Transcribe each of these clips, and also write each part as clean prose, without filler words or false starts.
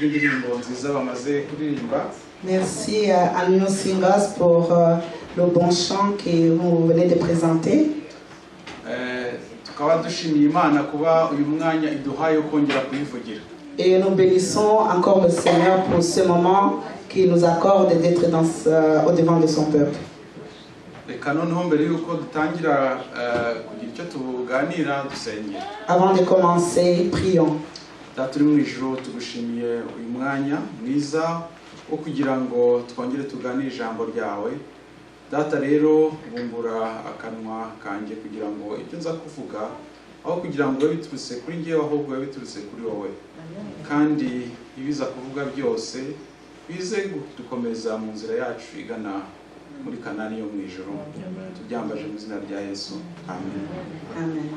Kubw'indirimbo nziza bamaze kuririmba. Merci à nos singers pour le bon chant que vous venez de présenter. Tukaba dushimiye Imana kuba uyu mwanya iduhaye kongera kuyivugira. Et nous bénissons encore le Seigneur pour ce moment qu'il nous accorde d'être au devant de son peuple. Reka noneho mbere yuko dutangira kugira icyo tuganira dusenge. Avant de commencer, prions. Data uri mu ijuru, tugushimiye uyu mwanya mwiza wo kugira ngo twongere tuganire ijambo ryawe. Data rero bumbura akanwa kanjye kugira ngo ibyo nza kuvuga aho kugira ngo biturutse kuri njyewe ahubwo biturutse kuri wowe, kandi ibiza kuvuga byose bize gukomeza mu nzira yacu igana muri Kanani yo mu ijuru. Tubyambaje mu izina rya Yesu, amen. Amen.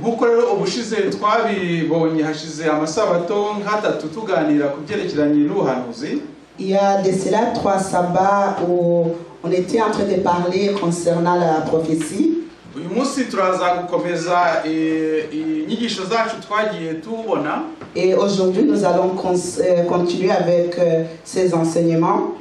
Nk'uko rero ubushize twabibonye, hashize amasabato nk'atatu tuganira ku byerekeranye n'ubuhanuzi. Il y a de cela 3 sabbats où on était en train de parler concernant la prophétie. Uyu munsi turaza gukomeza inyigisho zacu twagiye tubona. Et aujourd'hui nous allons continuer avec ces enseignements.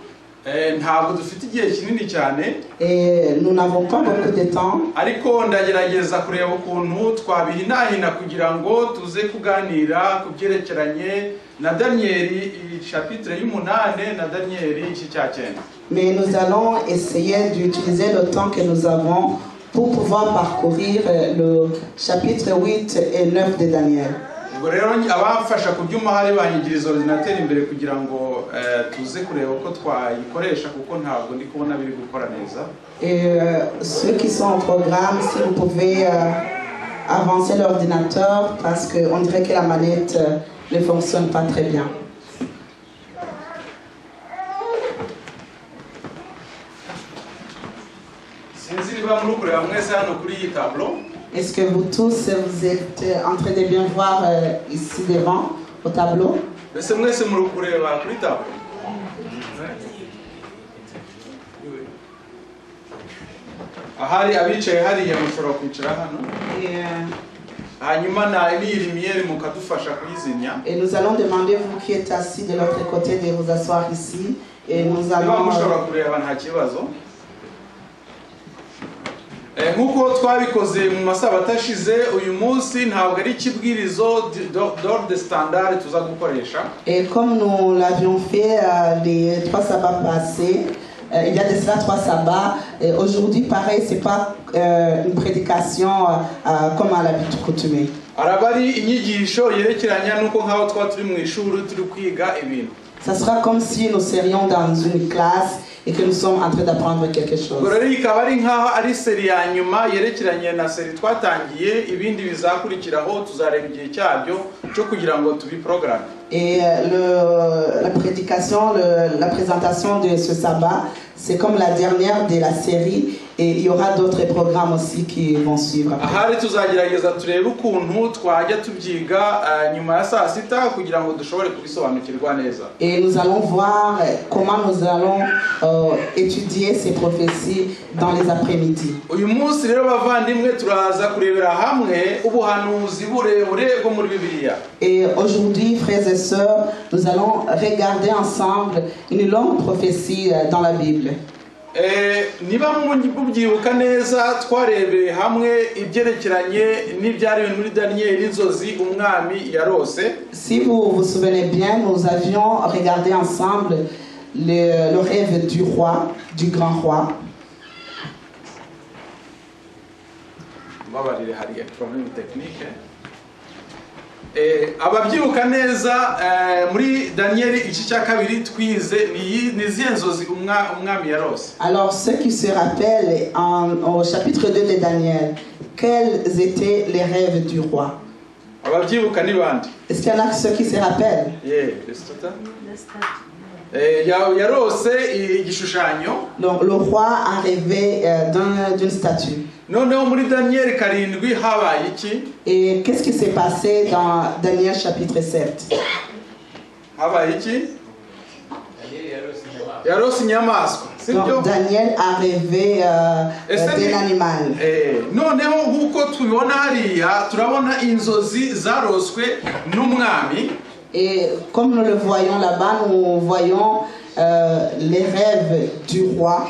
Ntabwo dufite igihe kinini cyane. Et nous n'avons pas beaucoup de temps. Ariko ndagerageza kureba ukuntu twabihinahina kugira ngo tuze kuganira ku byerekeranye na Danieli chapitre y'umunane na Danieli igice cya 9. Mais nous allons essayer d'utiliser le temps que nous avons pour pouvoir parcourir le chapitre 8 et 9 de Daniel. Ubwo rero abamfasha ku byuma hari banyigiriza ordinateur imbere kugira ngo tuze kureba uko twayikoresha kuko ntabwo ndi kubona biri gukora neza. Et ceux qui sont au programme, si vous pouvez avancer l'ordinateur parce que on dirait que la manette ne fonctionne pas très bien. Sinzi niba muri kureba mwese hano kuri iyi tableau. Est-ce que vous tous, vous êtes en train de bien voir ici devant, au tableau? Mbese mwese muri kureba kuri tableau? Ahari abicaye hariya mushobora kwicara hano. Hanyuma na n'iyi lumière mukadufasha kuyizimya. Et nous allons demander, vous qui êtes assis de l'autre côté, de vous asseoir ici. Et nous Niba allons... mushobora kureba nta kibazo. Nk'uko twabikoze mu masabato ashize, uyu munsi ntabwo ari ikibwirizo d'ordre standard tuza gukoresha. Et comme nous l'avions fait les 3 sabbats passés, il y a de cela 3 sabbats, et aujourd'hui pareil, c'est pas une prédication comme à l'habitude coutumée. Araba ari inyigisho yerekeranya n'uko nk'aho twaba turi mu ishuri turi kwiga ibintu. Ça sera comme si nous serions dans une classe et que nous sommes en train d'apprendre quelque chose. Ubwo rero ikaba ari nk'aho ari seri ya nyuma yerekeranye na seri twatangiye, ibindi bizakurikiraho tuzareba igihe cyabyo cyo kugira ngo tubiprograme. Et la prédication, la présentation de ce sabbat, c'est comme la dernière de la série et il y aura d'autres programmes aussi qui vont suivre après. Ahari tuzagerageza turebe ukuntu twajya tubyiga nyuma ya saa sita kugira ngo dushobore kubisobanukirwa neza. Et nous allons voir comment nous allons étudier ces prophéties dans les après-midi. Uyu munsi rero bavandimwe turaza kurebera hamwe ubuhanuzi burebure bwo muri Bibiliya. Et aujourd'hui, frères et sœurs, nous allons regarder ensemble une longue prophétie dans la Bible. Niba mubyibuka neza twarebeye hamwe ibyerekeranye n'ibyari muri Daniel inzozi umwami yarose. Si vous vous souvenez bien, nous avions regardé ensemble le rêve du roi, du grand roi. Mbabarire hari problème technique. Ababyibuka neza muri Daniel igice cya kabiri twize ni izihe nzozi umwami yarose. Alors ceux qui se rappellent au chapitre 2 de Daniel, quels étaient les rêves du roi? Ababyibuka ni bande? Est-ce qu'il y en a ceux qui se rappellent? Yarose igishushanyo. Donc le roi a rêvé d'une statue. Noneho muri Daniel karindwi habaye iki? Et qu'est-ce qui s'est passé dans Daniel chapitre 7? Habaye iki? Yarose inyamaswa. Donc Daniel a rêvé d'un animal. Noneho nk'uko tubibona hariya turabona inzozi zaroswe n'umwami. Et comme nous le voyons là-bas, nous voyons les rêves du roi.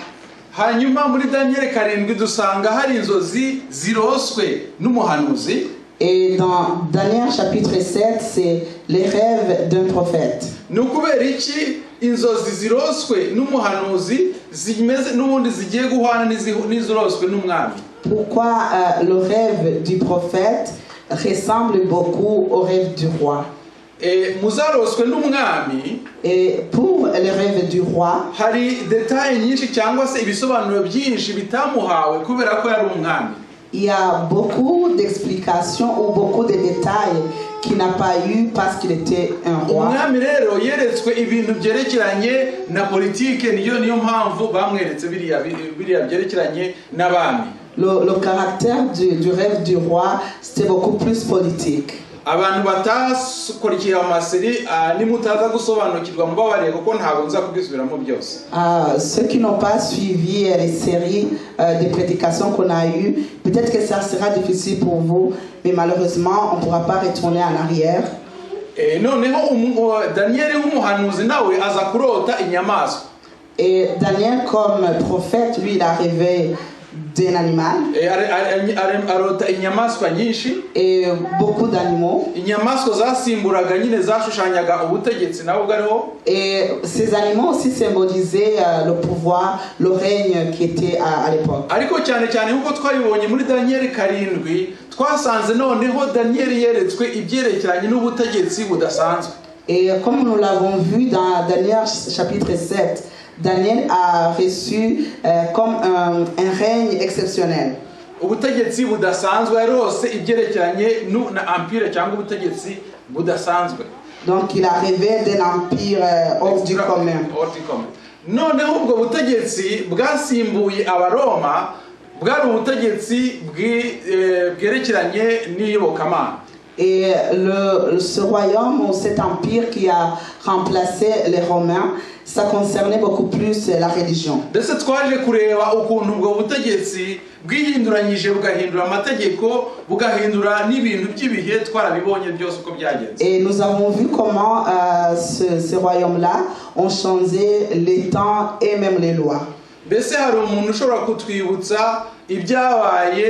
Hanyuma muri Daniyeli 7 dusanga hari inzozi ziroswe n'umuhanuzi. Et dans Daniel chapitre 7, c'est les rêves d'un prophète. Ni ukubera iki inzozi ziroswe n'umuhanuzi zimeze n'ubundi zigiye guhwana n'iziroswe n'umwami? Pourquoi le rêve du prophète ressemble beaucoup au rêve du roi? Eh, mu zaroswe n'umwami, Et pour le rêve du roi, hari détails nyinshi cyangwa se ibisobanuro byinshi bitamuhawe kubera ko yari umwami. Il y a beaucoup d'explications ou beaucoup de détails qu'il n'a pas eu parce qu'il était un roi. Umwami rero yeretswe ibintu byerekeranye na politike, niyo mpamvu bamweretse biriya byerekeranye n'abami. Le caractère du rêve du roi, c'était beaucoup plus politique. Abantu batakurikiye ama séries, nimutaza gusobanukirwa mubabariye kuko ntabwo nza kubisubiramo byose. Ceux qui n'ont pas suivi les séries de prédications qu'on a eues, peut-être que ça sera difficile pour vous, mais malheureusement, on ne pourra pas retourner en arrière. Eh, noneho Daniyeli w'umuhanuzi nawe aza kurota inyamaswa. Et Daniel, comme prophète, lui, il a rêvé d'un animal Eh, arota inyamaswa nyinshi et beaucoup d'animaux. Inyamaswa zasimburaga nyine zashushanyaga ubutegetsi nawe ubwo ariho. Et ces animaux aussi symbolisaient le pouvoir, le règne qui était à l'époque. Ariko cyane cyane nk'uko twabibonye muri Daniyeli 7, twasanze noneho Daniyeli yeretswe ibyerekeranye n'ubutegetsi budasanzwe. Et comme nous l'avons vu dans Daniel chapitre 7, Daniel a reçu comme un règne exceptionnel. Ubutegetsi budasanzwe, yarose ibyerekeranye na empire cyangwa ubutegetsi budasanzwe. Donc il a rêvé d'un empire hors du commun. Hors du commun. Noneho ubwo butegetsi bwasimbuye Abaroma bwari ubutegetsi bwerekeranye n'iyobokamana. Et ce royaume ou cet empire qui a remplacé les Romains, ça concernait beaucoup plus la religion. Ndetse twaje kureba ukuntu ubwo butegetsi bwihinduranyije bugahindura amategeko bugahindura n'ibintu by'ibihe, twarabibonye byose uko byagenze. Et nous avons vu comment ce royaume-là ont changé les temps et même les lois. Mbese hari umuntu ushobora kutwibutsa ibyabaye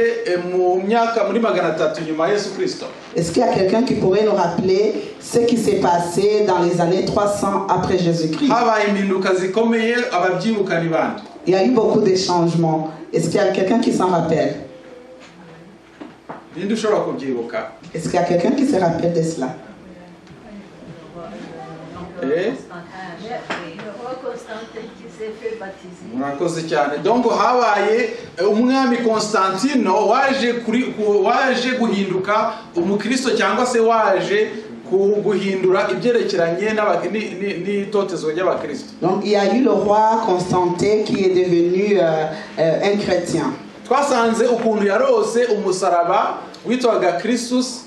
mu myaka muri 300 nyuma ya Yesu Kirisito? Est-ce qu'il y a quelqu'un qui pourrait nous rappeler ce qui s'est passé dans les années 300 après Jésus-Christ? Habaye impinduka zikomeye, ababyibuka ni bande? Il y a eu beaucoup de changements. Est-ce qu'il y a quelqu'un qui s'en rappelle? Ninde ushobora kubyibuka? Est-ce qu'il y a quelqu'un qui se rappelle de cela? Eh? Le roi Constantin qui s'est fait baptiser. Murakoze cyane. Donc habaye umwami Constantino waje guhinduka umukristo cyangwa se waje guhindura ibyerekeranye n'itotezwa ry'abakristo. Donc il y a eu le roi Constantin qui est devenu un chrétien. Twasanze ukuntu yarose umusaraba witwaga Christus,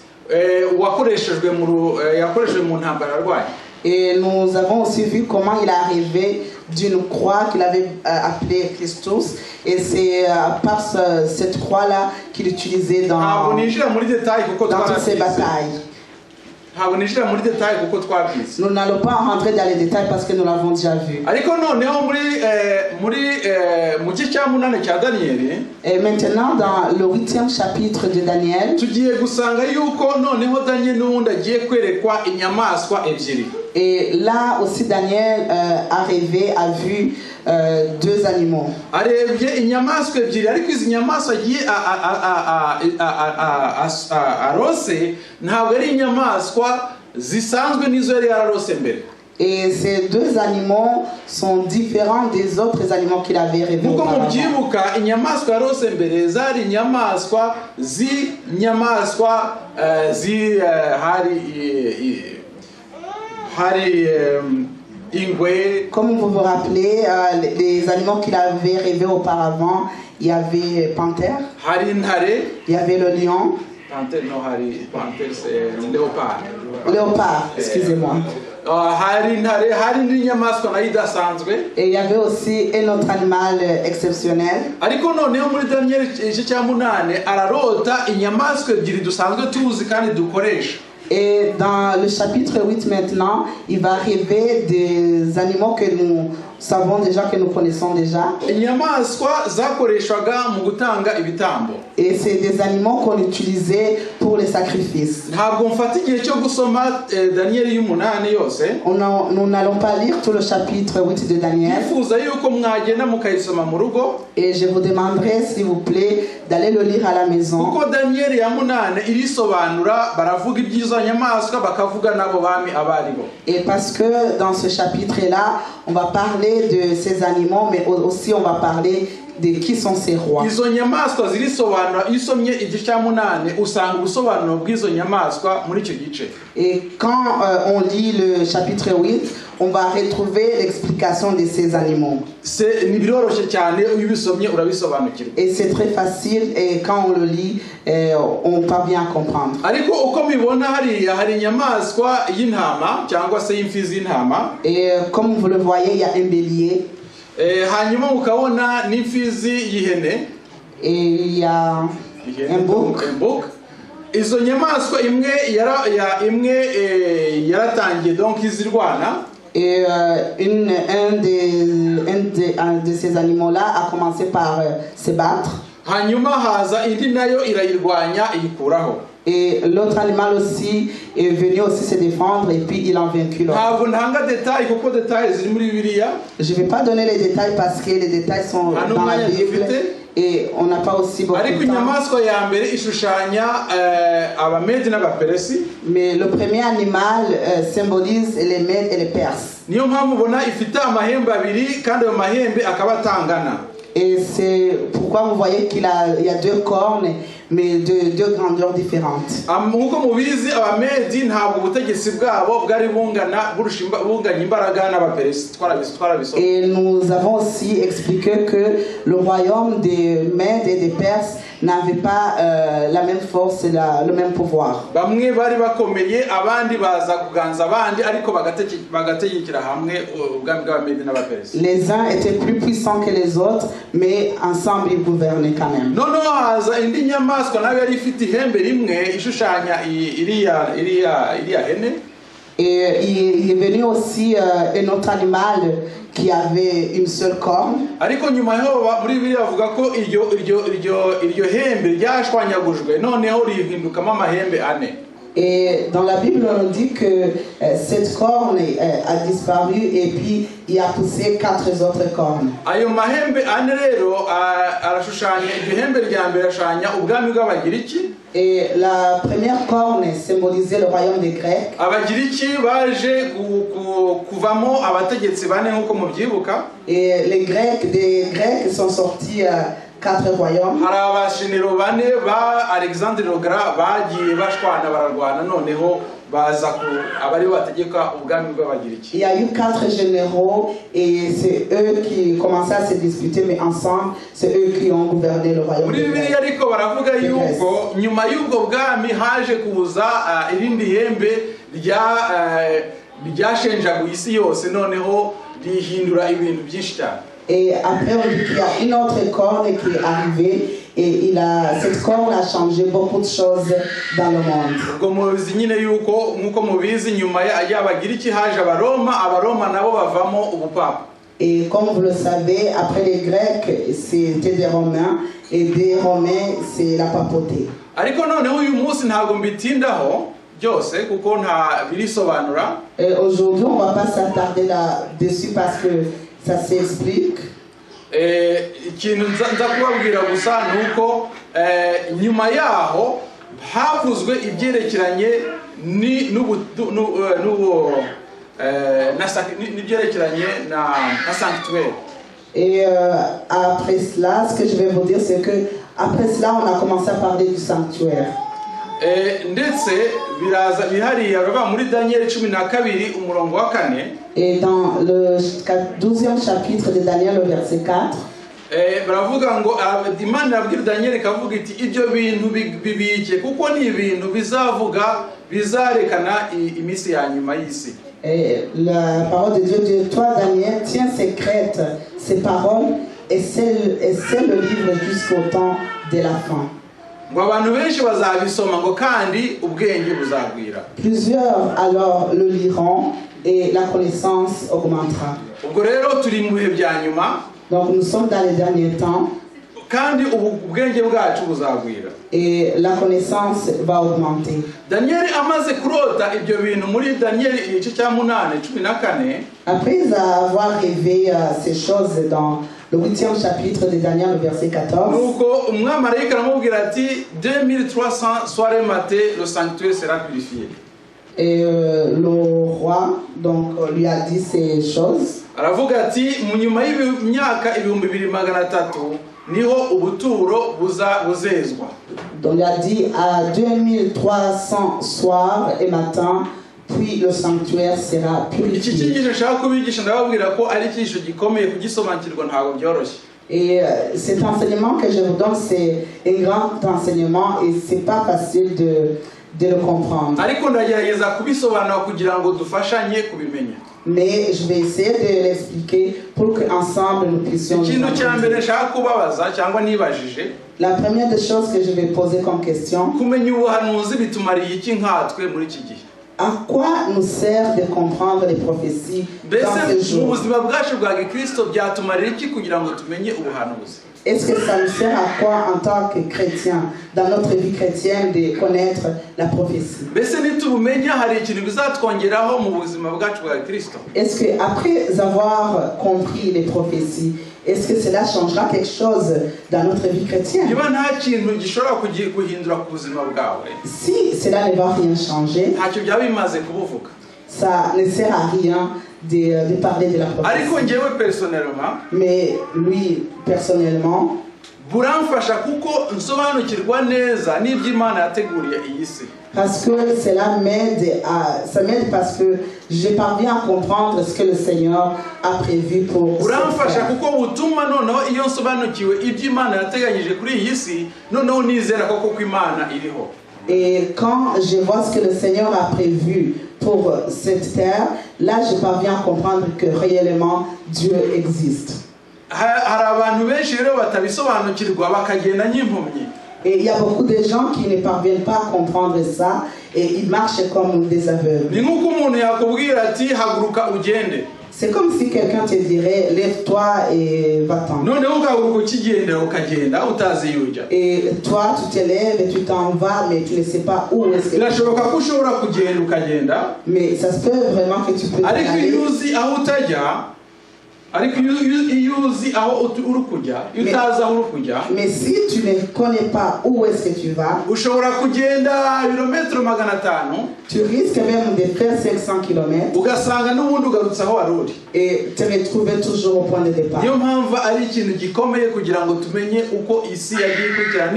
wakoreshejwe mu ntambara yarwaye. Et nous avons aussi vu comment il est arrivé d'une croix qu'il avait appelée Christus. Et c'est par cette croix-là qu'il utilisait Ntabwo ninjira muri détails kuko dans toutes ses twarabyize. Batailles. Ntabwo ninjira muri détails kuko twabyize. Nous n'allons pas rentrer dans les détails parce que nous l'avons déjà vu. Ariko noneho muri mu gice cya munani cya Daniyeli, Et maintenant, dans le huitième chapitre de Daniel, tugiye gusanga yuko noneho Daniyeli n'ubundi agiye kwerekwa inyamaswa ebyiri. Et là aussi Daniel a rêvé, a vu deux animaux. Arebye inyamaswa ebyiri, ariko izi nyamaswa agiye arose ntabwo ari inyamaswa zisanzwe n'izo yari yararose mbere. Et ces deux animaux sont différents des autres animaux qu'il avait rêvés Nk'uko auparavant. mubyibuka, inyamaswa yarose mbere zari inyamaswa z'inyamaswa hari ingwe. Comme vous vous rappelez, les animaux qu'il avait rêvés auparavant, il y avait panthère, Hari intare. Il y avait le lion, Panthère, no, hari panthère, c'est léopard. Léopard, excusez-moi. Ah, hari intare, hari n'inyamaswa nayo idasanzwe. Et il y avait aussi un autre animal exceptionnel. Ariko noneho muri Daniel igice cya munani ararota inyamaswa ebyiri dusanzwe tuzi kandi dukoresha. Et dans le chapitre 8 maintenant, il va arriver des animaux que nous savons déjà, que nous connaissons déjà. Inyamaswa zakoreshwaga mu gutanga ibitambo. Et c'est des animaux qu'on utilisait pour les sacrifices. Ntabwo mfata igihe cyo gusoma Daniyeli y'umunani yose. Nous n'allons pas lire tout le chapitre 8 de Daniel. Nifuza yuko mwagenda mukayisoma mu rugo. Et je vous demanderai, s'il vous plaît, d'aller le lire à la maison. Kuko Daniyeli ya munani irisobanura, baravuga iby'izo nyamaswa, bakavuga n'abo bami abo ari bo. Et parce que dans ce chapitre-là, on va parler de ces animaux, mais aussi on va parler de qui sont ces rois. Izo nyamaswa zirisobanura. Iyo usomye igice cya munani usanga ubusobanuro bw'izo nyamaswa muri icyo gice. Et quand on lit le chapitre 8, on va retrouver l'explication de ces animaux. Se ni biroroshye cyane, iyo ubisomye urabisobanukirwa. Et c'est très facile et quand on le lit, on parvient à comprendre. Ariko uko mubibona hariya hari inyamaswa y'intama cyangwa se y'imfizi y'intama. Et comme vous le voyez, il y a un bélier Hanyuma mukabona n'imfizi y'ihene. Et il y a un bouc. Un bouc. Izo nyamaswa imwe yara, ya, imwe yaratangiye donc izirwana. Et une, un, des, un, des, un de ces animaux-là a commencé par se battre. Hanyuma haza indi nayo irayirwanya iyikuraho. Et l'autre animal aussi est venu aussi se défendre et puis il a vaincu l'autre. Ntabwo ntanga détails kuko détails ziri muri Bibiliya. Je ne vais pas donner les détails parce que les détails sont Ah, dans la n'umwanya Bible dufite. Et on n'a pas aussi beaucoup Ariko de temps. Inyamaswa ya mbere ishushanya Abamedi n'Abaperesi. Mais le premier animal symbolise les Mèdes et les Perses. Niyo mpamvu ubona ifite amahembe abiri kandi ayo mahembe akaba atangana. Et c'est pourquoi vous voyez qu'il y a deux cornes, mais de deux grandeurs différentes. Nk'uko mubizi, Abamedi ntabwo ubutegetsi bwabo bwari bungana burusha bunganya imbaraga n'Abaperesi. Twarabisomye. Et nous avons aussi expliqué que le royaume des Mèdes et des Perses n'avait pas la même force et le même pouvoir. Bamwe bari bakomeye, abandi baza kuganza abandi, ariko bagategekera hamwe ubwami bw'Abamedi n'Abaperesi. Les uns étaient plus puissants que les autres, mais ensemble ils gouvernaient quand même. Noneho haza indi nyamaswa nayo yari ifite ihembe rimwe ishushanya iriya hene. Et il est venu aussi un autre animal qui avait une seule corne. Ariko nyuma yaho muri Bibiliya bavuga ko iryo hembe ryashwanyagujwe noneho rihindukamo amahembe ane. Et dans la Bible, on nous dit que cette corne a disparu et puis il a poussé quatre autres cornes. Ayo mahembe ane rero arashushanya, iryo hembe rya mbere ashushanya ubwami bw'Abagiriki. Et la première corne symbolisait le royaume des Grecs. Abagiriki baje kuvamo abategetsi bane nk'uko mubyibuka. Et les Grecs, des Grecs sont sortis quatre royaumes. Hari abashenero bane ba Alexandre le Grand bagiye bashwana bararwana, noneho baza ku abari bategeka ubwami bw'Abagiriki. Il y a eu quatre généraux et c'est eux qui commençaient à se disputer, mais ensemble, c'est eux qui ont gouverné le royaume Muri des Bibiliya Grecs. Ariko baravuga yuko nyuma y'ubwo bwami haje kuza irindi hembe ryashenjaguye isi yose, noneho rihindura ibintu byinshi cyane. Et après, on dit qu'il y a une autre corne qui est arrivée et cette corne a changé beaucoup de choses dans le monde. Ubwo muzi nyine yuko nk'uko mubizi nyuma y'Abagiriki haje Abaroma, Abaroma nabo bavamo ubupapa. Et comme vous le savez, après les Grecs, c'était des Romains et des Romains, c'est la papauté. Ariko noneho uyu munsi ntabwo mbitindaho byose kuko nta birisobanura. Et aujourd'hui, on ne va pas s'attarder là-dessus parce que ça s'explique. Ikintu nza kubabwira gusa ni uko nyuma yaho havuzwe ibyerekeranye ni n'ubu n'ubu na n'ibyerekeranye na sanctuaire. Et après cela, ce que je vais vous dire, c'est que après cela, on a commencé à parler du sanctuaire. Ndetse biraza bihariya bava muri Daniyeli 12 umurongo wa 4. Et dans le 12e chapitre de Daniel, le verset 4, Baravuga ngo Imana irabwira Daniyeli ikavuga iti ibyo bintu bibike kuko ni ibintu bizavuga bizarekana iminsi ya nyuma y'isi. Et la parole de Dieu dit, toi Daniel, tiens secrète ces paroles et scelle le livre jusqu'au temps de la fin. Ngo abantu benshi bazabisoma, ngo kandi ubwenge buzagwira. Plusieurs alors le liront et la connaissance augmentera. Ubwo rero turi mu bihe bya nyuma. Donc nous sommes dans les derniers temps Kandi ubu ubwenge bwacu buzagwira. Et la connaissance va augmenter. Daniyeli amaze kurota ibyo bintu muri Daniyeli igice cya 8 14. Après avoir rêvé ces choses dans le huitième chapitre de Daniel, le verset 14, Nuko umwamarayika aramubwira ati: 2300 soir et matin, le sanctuaire sera purifié. Et le roi donc, lui a dit ces choses. Aravuga ati mu nyuma y'imyaka 2300 niho ubuturo buza buzezwa. Donc il a dit à 2300 soirs et matins, puis le sanctuaire sera Iki purifié. Cyigisho nshaka kubigisha, ndababwira ko ari icyigisho gikomeye, kugisobanukirwa ntabwo byoroshye. Et cet enseignement que je vous donne, c'est un grand enseignement et c'est pas facile de le comprendre. Ariko ndagerageza kubisobanura kugira ngo dufashanye kubimenya. Mais je vais essayer de l'expliquer pour qu'ensemble nous puissions nous Ikintu cya mbere approprier. Nshaka kubabaza cyangwa nibajije, La première des choses que je vais poser comme question, kumenya ubuhanuzi bitumariye iki nkatwe muri iki gihe? À quoi nous sert de comprendre les prophéties dans Mbese ce mu jour? Buzima bwacu bwa gikristo byatumarira iki kugira ngo tumenye ubuhanuzi? Est-ce que ça nous sert à quoi en tant que chrétien, dans notre vie chrétienne, de connaître la prophétie? Mbese nitubumenya hari ikintu bizatwongeraho mu buzima bwacu bwa gikristo? Est-ce que après avoir compris les prophéties, est-ce que cela changera quelque chose dans notre vie chrétienne? Niba nta kintu gishobora guhindura ku buzima bwawe, Si cela ne va rien changer, ntacyo byaba bimaze kubuvuga. Ça ne sert à rien de parler de la Ariko prophétie. njyewe personnellement, Mais lui, personnellement, buramfasha kuko nsobanukirwa neza n'ibyo Imana yateguriye iyi si. Parce que cela m'aide à, ça m'aide parce que je parviens à comprendre ce que le Seigneur a prévu pour cette Buramfasha terre. Kuko butuma noneho iyo nsobanukiwe ibyo Imana yateganyije kuri iyi si, noneho nizera koko ko Imana iriho. Et quand je vois ce que le Seigneur a prévu pour cette terre, là je parviens à comprendre que réellement Dieu existe. Hari abantu benshi rero batabisobanukirwa bakagenda nk'impumyi. Et il y a beaucoup de gens qui ne parviennent pas à comprendre ça et ils marchent comme des aveugles. Ni nk'uko umuntu yakubwira ati haguruka ugende. C'est comme si quelqu'un te dirait: lève-toi et va-t'en. Noneho ugahaguruka ukigendera ukagenda utazi iyo ujya. Et toi, tu te lèves et tu t'en vas, mais tu ne sais pas où est-ce que. Birashoboka ko ushobora kugenda ukagenda. Mais ça se peut vraiment que tu peux t'en Ariko aller. Iyo uzi aho utajya, ariko iyo uzi aho uri kujya, iyo utazi aho uri kujya, Mais si tu ne connais pas où est-ce que tu vas, ushobora kugenda ibirometero 500, tu risques même de faire 500 km ugasanga n'ubundi ugarutse aho wari uri. Et te retrouver toujours au point de départ. Niyo mpamvu ari ikintu gikomeye kugira ngo tumenye uko isi yagiye ikurikirana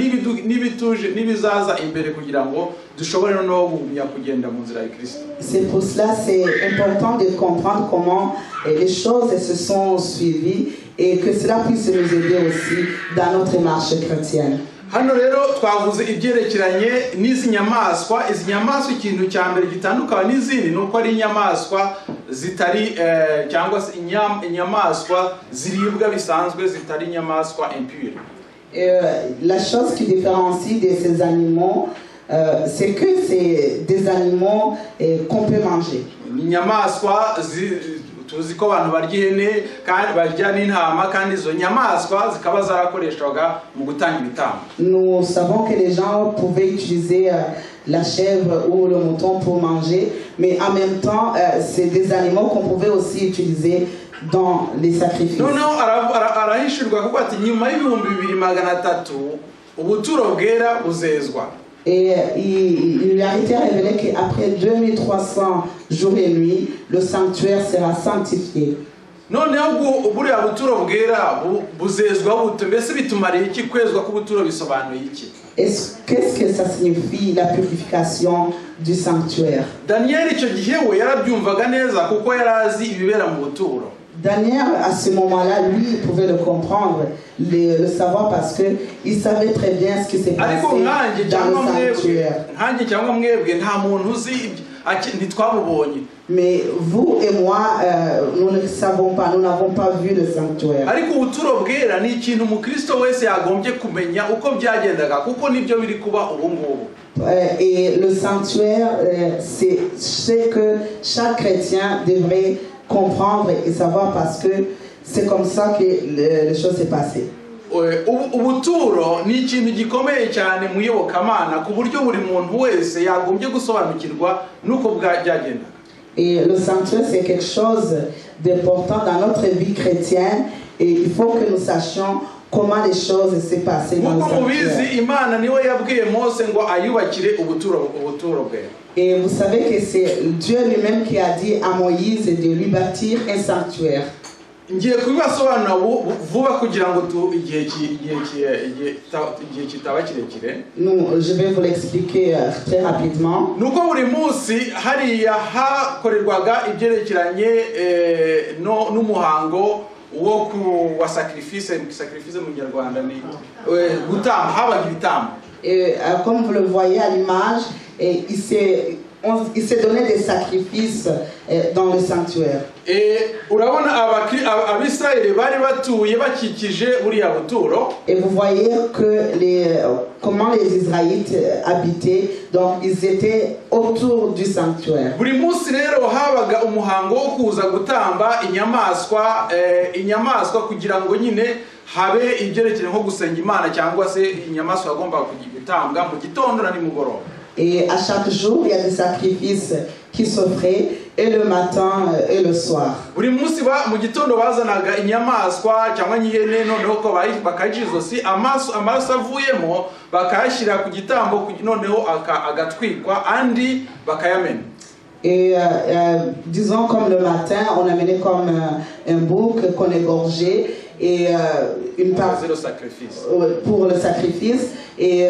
n'ibituje n'ibizaza imbere kugira ngo dushobore noneho kugumya kugenda mu nzira ya Kristo. C'est pour cela c'est important de comprendre comment les choses se sont suivies et que cela puisse nous aider aussi dans notre marche chrétienne. Hano rero twavuze ibyerekeranye n'izi nyamaswa. Izi nyamaswa, ikintu cya mbere gitandukanye n'izindi ni uko ari inyamaswa zitari cyangwa se inyamaswa ziribwa bisanzwe, zitari inyamaswa impure. La chose qui différencie de ces animaux, c'est que c'est des animaux qu'on peut manger. Ni inyamaswa tuzi ko abantu barya ihene kandi barya n'intama, kandi izo nyamaswa zikaba zarakoreshwaga mu gutanga ibitambo. Nous savons que les gens pouvaient utiliser la chèvre ou le mouton pour manger, mais en même temps, c'est des animaux qu'on pouvait aussi utiliser dans les sacrifices. Noneho arahishurwa kuko ati nyuma y'2300 ubuturo bwera buzezwa. Et il lui a été révélé qu'après 2300 jours et nuits, le sanctuaire sera sanctifié. Noneho buriya buturo bwera buzezwa bute? Mbese bitumariye iki? Kwezwa k'ubuturo bisobanuye iki? Qu'est-ce que ça signifie, la purification du sanctuaire? Daniyeli icyo gihe we yarabyumvaga neza kuko yari azi ibibera mu buturo. Daniel, à ce moment-là, lui, il pouvait le comprendre, le savoir, parce que il savait très bien ce qui s'est passé Ariko nkanjye dans le cyangwa mwebwe, sanctuaire. Nkanjye cyangwa mwebwe, nta muntu uzi Ntitwabubonye. Mais vous et moi, nous ne savons pas, nous n'avons pas vu le sanctuaire. Ariko ubuturo bwera ni ikintu umukristo wese yagombye kumenya uko byagendaga, kuko nibyo biri kuba ubu ngubu. Et le sanctuaire, c'est ce que chaque chrétien devrait comprendre et savoir parce que c'est comme ça que les choses s'est passées. Ubuturo ni ikintu gikomeye cyane mu iyobokamana, ku buryo buri muntu wese yagombye gusobanukirwa n'uko byagendaga. Et le sanctuaire, c'est quelque chose d'important dans notre vie chrétienne et il faut que nous sachions comment les choses s'est passées dans le Nk'uko mubizi, sanctuaire. Imana niwe yabwiye Mose ngo ayubakire ubuturo bwe. Et vous savez que c'est Dieu lui-même qui a dit à Moïse de lui bâtir un sanctuaire. Ngiye kubibasobanura vuba kugira ngo tu igihe ki- igihe ki- igihe kita- igihe kitaba kirekire. Nous, je vais vous l'expliquer très rapidement. Ni uko buri munsi hariya hakorerwaga ibyerekeranye n'umuhango wo ku wa sacrifice. Sacrifice mu Kinyarwanda ni gutamba, habaga ibitambo. Et comme vous le voyez à l'image, et il s'est donné des sacrifices dans le sanctuaire. Urabona Abisirayeli bari batuye bakikije buriya buturo. Et vous voyez que comment les Israélites habitaient, donc ils étaient autour du sanctuaire. Buri munsi rero habaga umuhango wo kuza gutamba inyamaswa kugira ngo nyine habe ibyerekeye nko gusenga Imana, cyangwa se inyamaswa yagombaga gutambwa mu gitondo na nimugoroba. Et à chaque jour, il y a des sacrifices qui s'offraient, et le matin et le soir. Buri munsi mu gitondo bazanaga inyamaswa cyangwa nk'ihene, noneho ko bakayica izosi, amaraso avuyemo bakayashyira ku gitambo, noneho agatwikwa, andi bakayamena. Et disons comme le matin, on amenait comme un bouc qu'on égorgeait et une partie zero sacrifice pour le sacrifice et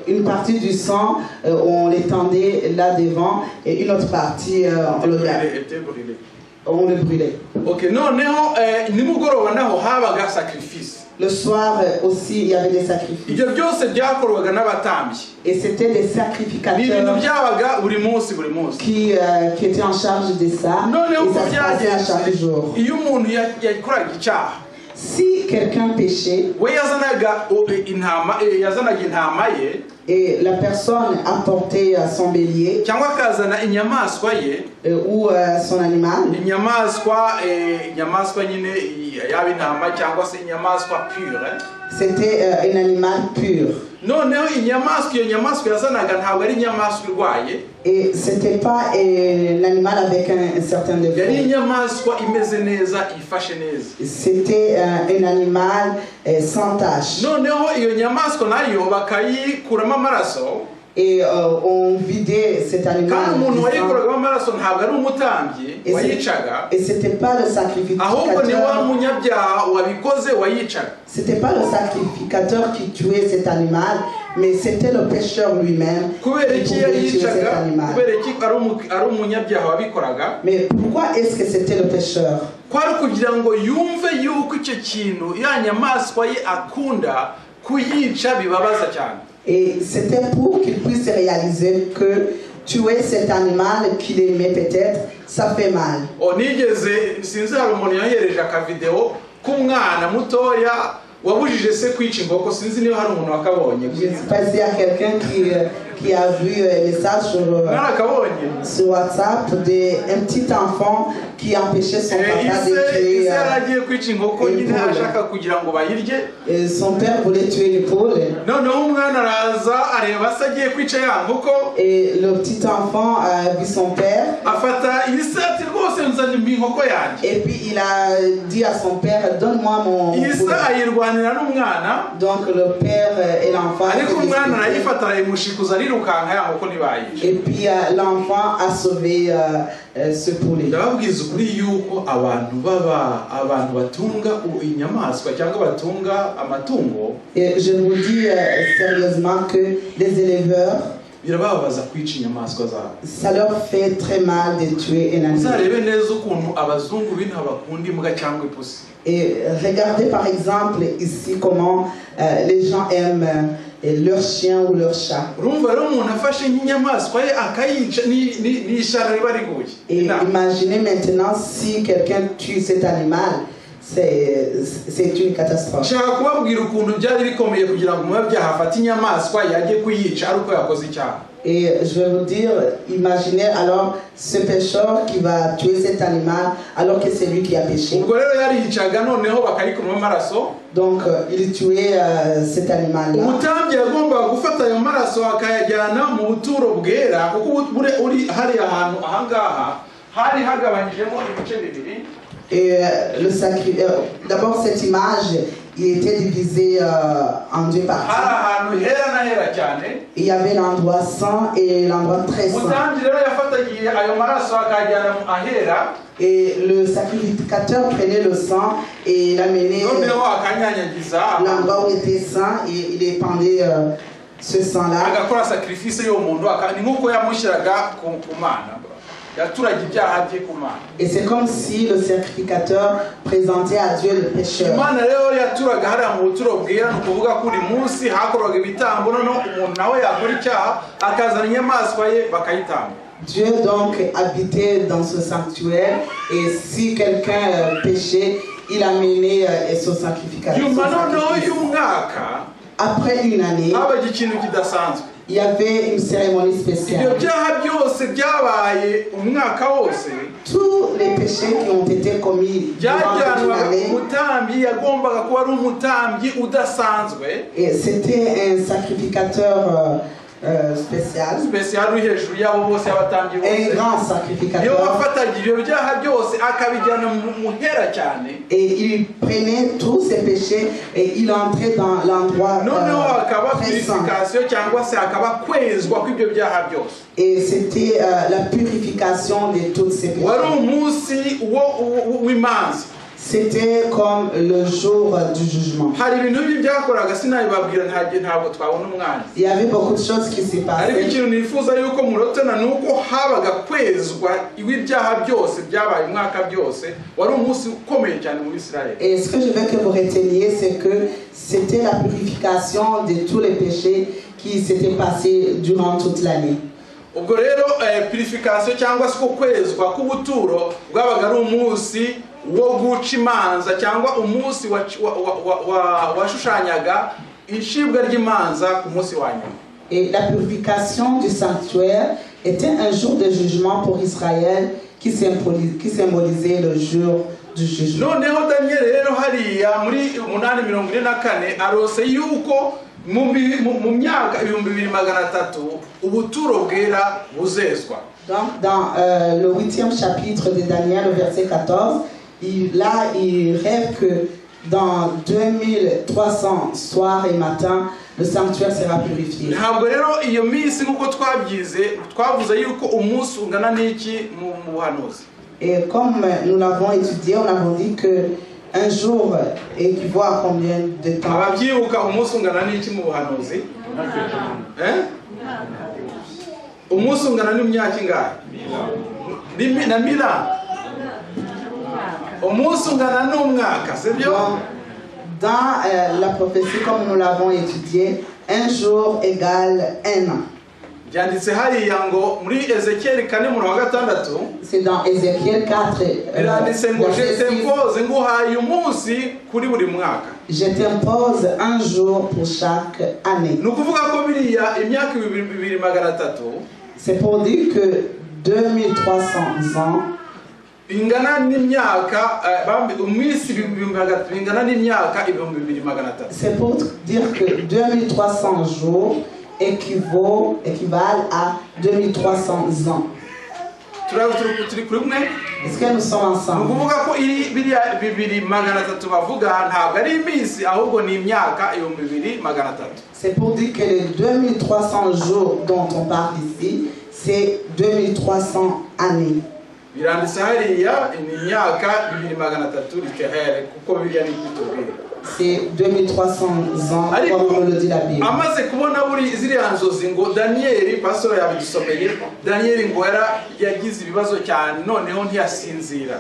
une partie du sang, on l'étendait là devant et une autre partie, était brûlé. On le brûlait. Okay, noneho nimugoroba naho habaga sacrifice. Le soir aussi, il y avait des sacrifices. Ibyo byose byakorwaga n'abatambyi. Et c'était des Ni ibintu sacrificateurs byabaga buri munsi, buri munsi. qui étaient en charge de ça. Noneho Et uko ça se passait à chaque byagenze, jour. iyo umuntu yakoraga icyaha, Si quelqu'un péchait we yazanaga intama, yazanaga intama ye et la personne apportait son bélier cyangwa akazana inyamaswa ye ou son animal, inyamaswa nyine yaba intama cyangwa se inyamaswa pure. C'était un animal pur. Noneho inyamaswa, iyo nyamaswa yazanaga ntabwo ari inyamaswa irwaye. Et c'était pas l'animal avec un certain Yari défaut. Inyamaswa imeze neza, ifashe neza. C'était un animal sans tache. Noneho iyo nyamaswa nayo bakayikuramo amaraso. Et on vidait cet animal Kandi umuntu du sang. wayikuragamo amaraso ntabwo ari umutambyi wayicaga, Et c'était pas le ahubwo ni wa sacrificateur. Munyabyaha wabikoze wayicaga. C'était pas le sacrificateur qui tuait cet animal, mais c'était le pécheur lui-même Kubera qui iki pouvait tuer cet yayicaga? Animal. Kubera iki ari umunyabyaha wabikoraga? Mais pourquoi est-ce que c'était le pécheur? Kwari kugira ngo yumve yuko icyo kintu, ya nyamaswa ye akunda, kuyica bibabaza cyane. Et c'était pour qu'il puisse réaliser que tuer cet animal qu'il aimait peut-être, ça fait mal. O nigeze, sinzi, hari umuntu yohereje akavidewo k'umwana mutoya wabujije se kwica inkoko. Sinzi niba hari umuntu wakabonye. Je ne sais pas s'il y a quelqu'un qui a vu un message Mwarakabonye? Sur WhatsApp d'un petit enfant qui empêchait son papa de Ise tuer. Ise yari agiye kwica inkoko nyine Une poule. Ashaka kugira ngo bayirye. Son père voulait tuer une poule. Noneho umwana araza areba se agiye kwica ya nkoko. Et le petit enfant a vu son père. Afata ise ati rwose nzanye inkoko yanjye. Et puis il a dit à son père, donne-moi mon Ise poulet. ayirwanira n'umwana. Donc le père et l'enfant Ariko se umwana disputaient. arayifata arayimushikuza, arirukanka, ya nkoko ntibayica. Et puis l'enfant a sauvé ce poulet. Ndababwiza ukuri yuko abantu baba abantu batunga inyamaswa cyangwa batunga amatungo, Et je vous dis sérieusement que les éleveurs, birababaza kwica inyamaswa zabo. Ça leur fait très mal de tuer un animal. Uzarebe neza ukuntu abazungu b'inaha bakunda imbwa cyangwa ipusi. Et regardez par exemple ici comment les gens aiment et leur chien ou leur chat. Urumva rero umuntu afashe nk'inyamaswa ye akayica ni ni- ni ishyano riba riguye. Et Inama. Imaginez maintenant si quelqu'un tue cet animal, c'est une catastrophe. Nshaka kubabwira ukuntu byari bikomeye kugira ngo umunyabyaha afate inyamaswa yajye kuyica ari uko yakoze icyaha. Et je vais vous dire, imaginez alors ce pécheur qui va tuer cet animal alors que c'est lui qui a péché. Ubwo rero yariyicaga noneho bakayikuramo amaraso. Donc il tuait cet animal-là. Umutambyi yagombaga gufata ayo maraso akayajyana mu buturo bwera kuko ubu- bure- uri hariya hantu ahangaha hari hagabanyijemo ibice bibiri. Et d'abord cette image, il était divisé en deux Hari parties. Ahantu hera n'ahera cyane. Il y avait l'endroit saint et l'endroit très saint. Umutambyi rero yafataga ayo maraso akayajyana mu ahera. Et le sacrificateur prenait le sang et l'amenait Noneho akanyanyagiza l'endroit où il était saint et il épandait ce sang-là. Agakora sacrifice y'uwo muntu aka- ni nk'uko yamushyiraga ku ku mana yaturaga ibyaha bye ku mana. Et c'est comme si le sacrificateur présentait à Dieu le pécheur. Imana rero yaturaga hariya mu buturo bwera ni ukuvuga ko buri munsi hakorwaga ibitambo noneho umuntu nawe yakora icyaha akazana inyamaswa ye bakayitamba. Dieu donc habitait dans ce sanctuaire et si quelqu'un péchait, il amenait son sacrificateur. Nyuma Son noneho sacrifice. Y'umwaka Après une année, habaga ikintu kidasanzwe. Il y avait une cérémonie Ibyo spéciale. Byaha byose byabaye umwaka wose Tous les péchés qui ont été commis durant toute une byajyanwaga année, umutambyi yagombaga kuba ari umutambyi udasanzwe et c'était un sacrificateur spécial, spécial uri hejuru yabo bose y'abatambyi un bose grand niyo sacrificateur. wafataga ibyo byaha byose akabijyana mu muhera cyane. Et il prenait tous ses péchés et il entrait dans l'endroit Noneho hakaba très saint. Purification cyangwa se hakaba kwezwa kw'ibyo byaha byose. Et c'était la purification de tous ces péchés. Wari umunsi wo- wo- w'imanza. C'était comme le jour du jugement. Hari ibintu bibi byakoraga sinabibabwira nta- ntabwo twabona umwanya. Il y avait beaucoup de choses qui s'est Ariko passées. Ikintu nifuza yuko murotana ni uko habaga kwezwa ibyaha byose byabaye umwaka byose wari umunsi ukomeye cyane muri Israel. Et ce que je veux que vous reteniez, c'est que c'était la purification de tous les péchés qui s'étaient passés durant toute l'année. Ubwo rero eh, purification cyangwa se uko kwezwa k'ubuturo bwabaga ari umunsi wo guca imanza cyangwa umunsi wa- wa- wa- wa- washushanyaga icibwa ry'imanza ku munsi wa nyuma. Et la purification du sanctuaire était un jour de jugement pour Israël qui symbolisait le jour du jugement. Noneho Daniel rero hariya muri 8:44 arose yuko mu mi- mu mu myaka 2300 ubuturo bwera buzezwa. Donc, dans le huitième chapitre de Daniel, au verset 14, là, il rêve que dans 2300 soirs et matins, le sanctuaire sera purifié. Ntabwo rero iyo minsi nk'uko twabyize twavuze yuko umunsi ungana n'iki mu mu buhanuzi. Et comme nous l'avons étudié, on avons dit que un jour équivaut à combien de temps? Ababyibuka umunsi ungana n'iki mu buhanuzi? Eh? Umunsi ungana n'imyaka ingahe? Ni- na mila umunsi ungana n'umwaka sibyo? Donc, dans la prophétie, comme nous l'avons étudié, un jour égale un an. Byanditse hariya ngo muri Ezekiyeli 4 umurongo wa 6. C'est dans Ézéchiel 4, Biranditse ngo verset je 6. T'impose nguhaye umunsi kuri buri mwaka. Je t'impose un jour pour chaque année. Ni ukuvuga ko biriya imyaka 2300 C'est pour dire que 2300 ans ingana n'imyaka eh, bambi- iminsi 2300 bingana n'imyaka 2300. C'est pour dire que 2300 jours équivalent à 2300 ans. Turi turi- turi kuri kumwe? Est-ce que nous sommes Ni ensemble? Ukuvuga ko iri biriya 2300 bavuga ntabwo ari iminsi ahubwo ni imyaka 2300. C'est pour dire que les 2300 jours dont on parle ici, c'est 2300 années. Biranditse hariya ni imyaka 2300 littéraire kuko biriya ni ibyo. C'est 2300 ans, Ariko, comme nous le dit la Bible. Amaze kubona buri ziriya nzozi ngo Daniyeli pastor yabidusomeye Daniyeli ngo yara yagize ibibazo cyane noneho ntiyasinzira.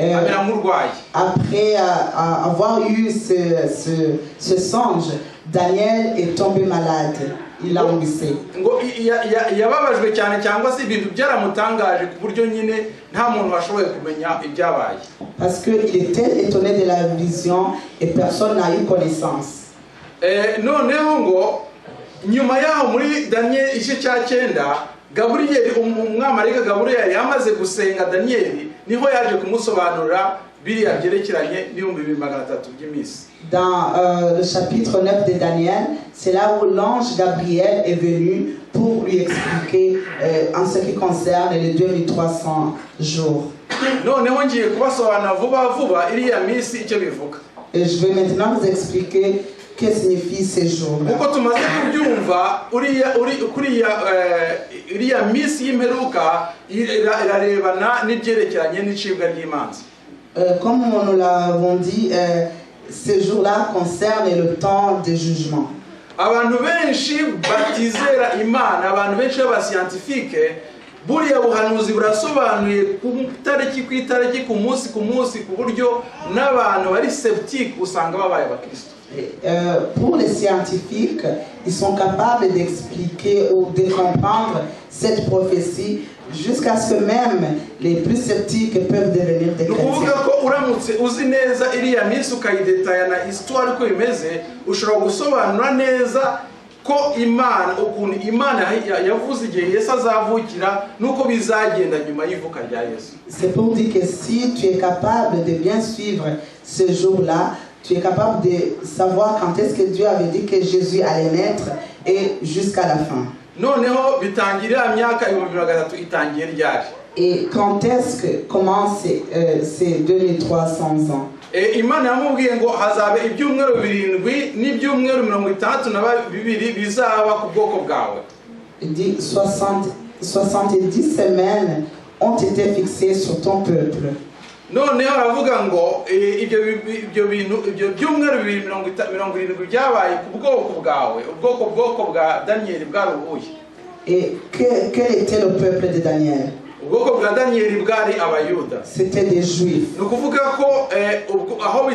Amera nk'urwaye. Après avoir eu ce songe, Daniel est tombé malade. Il a languissé. Ngo yababajwe cyane cyangwa se ibintu byaramutangaje ku buryo nyine nta muntu washoboye kumenya ibyabaye. Parce qu'il était étonné de la vision et personne n'a eu connaissance. Noneho ngo nyuma yaho muri Daniyeli igice cya cyenda, Gaburiyeli, umwamarayika Gaburiyeli yamaze gusenga Daniyeli, niho yaje kumusobanurira biriya byerekeranye n'ibihumbi 2300 by'iminsi. Dans le chapitre 9 de Daniel, c'est là où l'ange Gabriel est venu pour lui expliquer en ce qui concerne les 2300 jours. Noneho ngiye kubasobanurira vuba vuba iriya minsi icyo bivuga. Et je vais maintenant vous expliquer que signifient ces jours-là. Kuko tumaze kubyumva, uriya uri kuriya iriya minsi y'imperuka irarebana n'ibyerekeranye n'icibwa ry'imanza. Comme nous l'avons dit, ces jours-là concernent le temps des jugements. Abantu benshi batizera Imana, abantu benshi b'abascientifiques, buriya buhanuzi burasobanuye ku itariki ku itariki, ku munsi ku munsi, ku buryo n'abantu bari sceptiques usanga babaye abakristo. Pour les scientifiques, ils sont capables d'expliquer ou de comprendre cette prophétie jusqu'à ce que même les plus sceptiques peuvent devenir des Ni ukuvuga chrétiens. Ko uramutse uzi neza iriya minsi ukayidetaya na histoire uko bimeze, ushobora gusobanura neza ko Imana, ukuntu Imana yavuze igihe Yesu azavukira n'uko bizagenda nyuma y'ivuka rya Yesu. C'est pour dire que si tu es capable de bien suivre ce jour-là, tu es capable de savoir quand est-ce que Dieu avait dit que Jésus allait naître et jusqu'à la fin. Noneho bitangira iriya myaka 2300 itangiye ryari? Et quand est-ce que commencent ces 2300 ans? Imana yamubwiye ngo hazaba ibyumweru birindwi n'ibyumweru 62 bizaba ku bwoko bwawe. Il dit 60, 70 semaines ont été fixées sur ton peuple. Noneho aravuga ngo ibyo bintu, ibyo byumweru bibiri 70 byabaye ku bwoko bwawe. Ubwoko bwa Daniyeli bwari ubuhe? Et quel était le peuple de Daniel? Ubwoko bwa Daniyeli bwari Abayuda. C'était des Juifs. Ni ukuvuga ko aho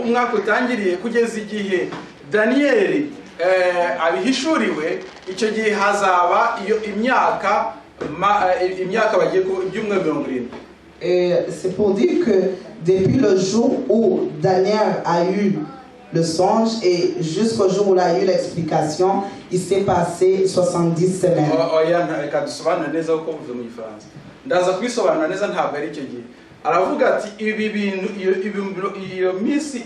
umwaka utangiriye kugeza igihe Daniyeli abihishuriwe, icyo gihe hazaba iyo imyaka bagiye ku ibyumweru 70. Et c'est pour dire que depuis le jour où Daniel a eu le songe et jusqu'au jour où il a eu l'explication, il s'est passé 70 semaines. Oya, reka dusobanure neza kuko bivuze mu Gifaransa, ndaza kubisobanura neza. Ntabwo ari icyo gihe. Aravuga ati ibi bintu, iyo minsi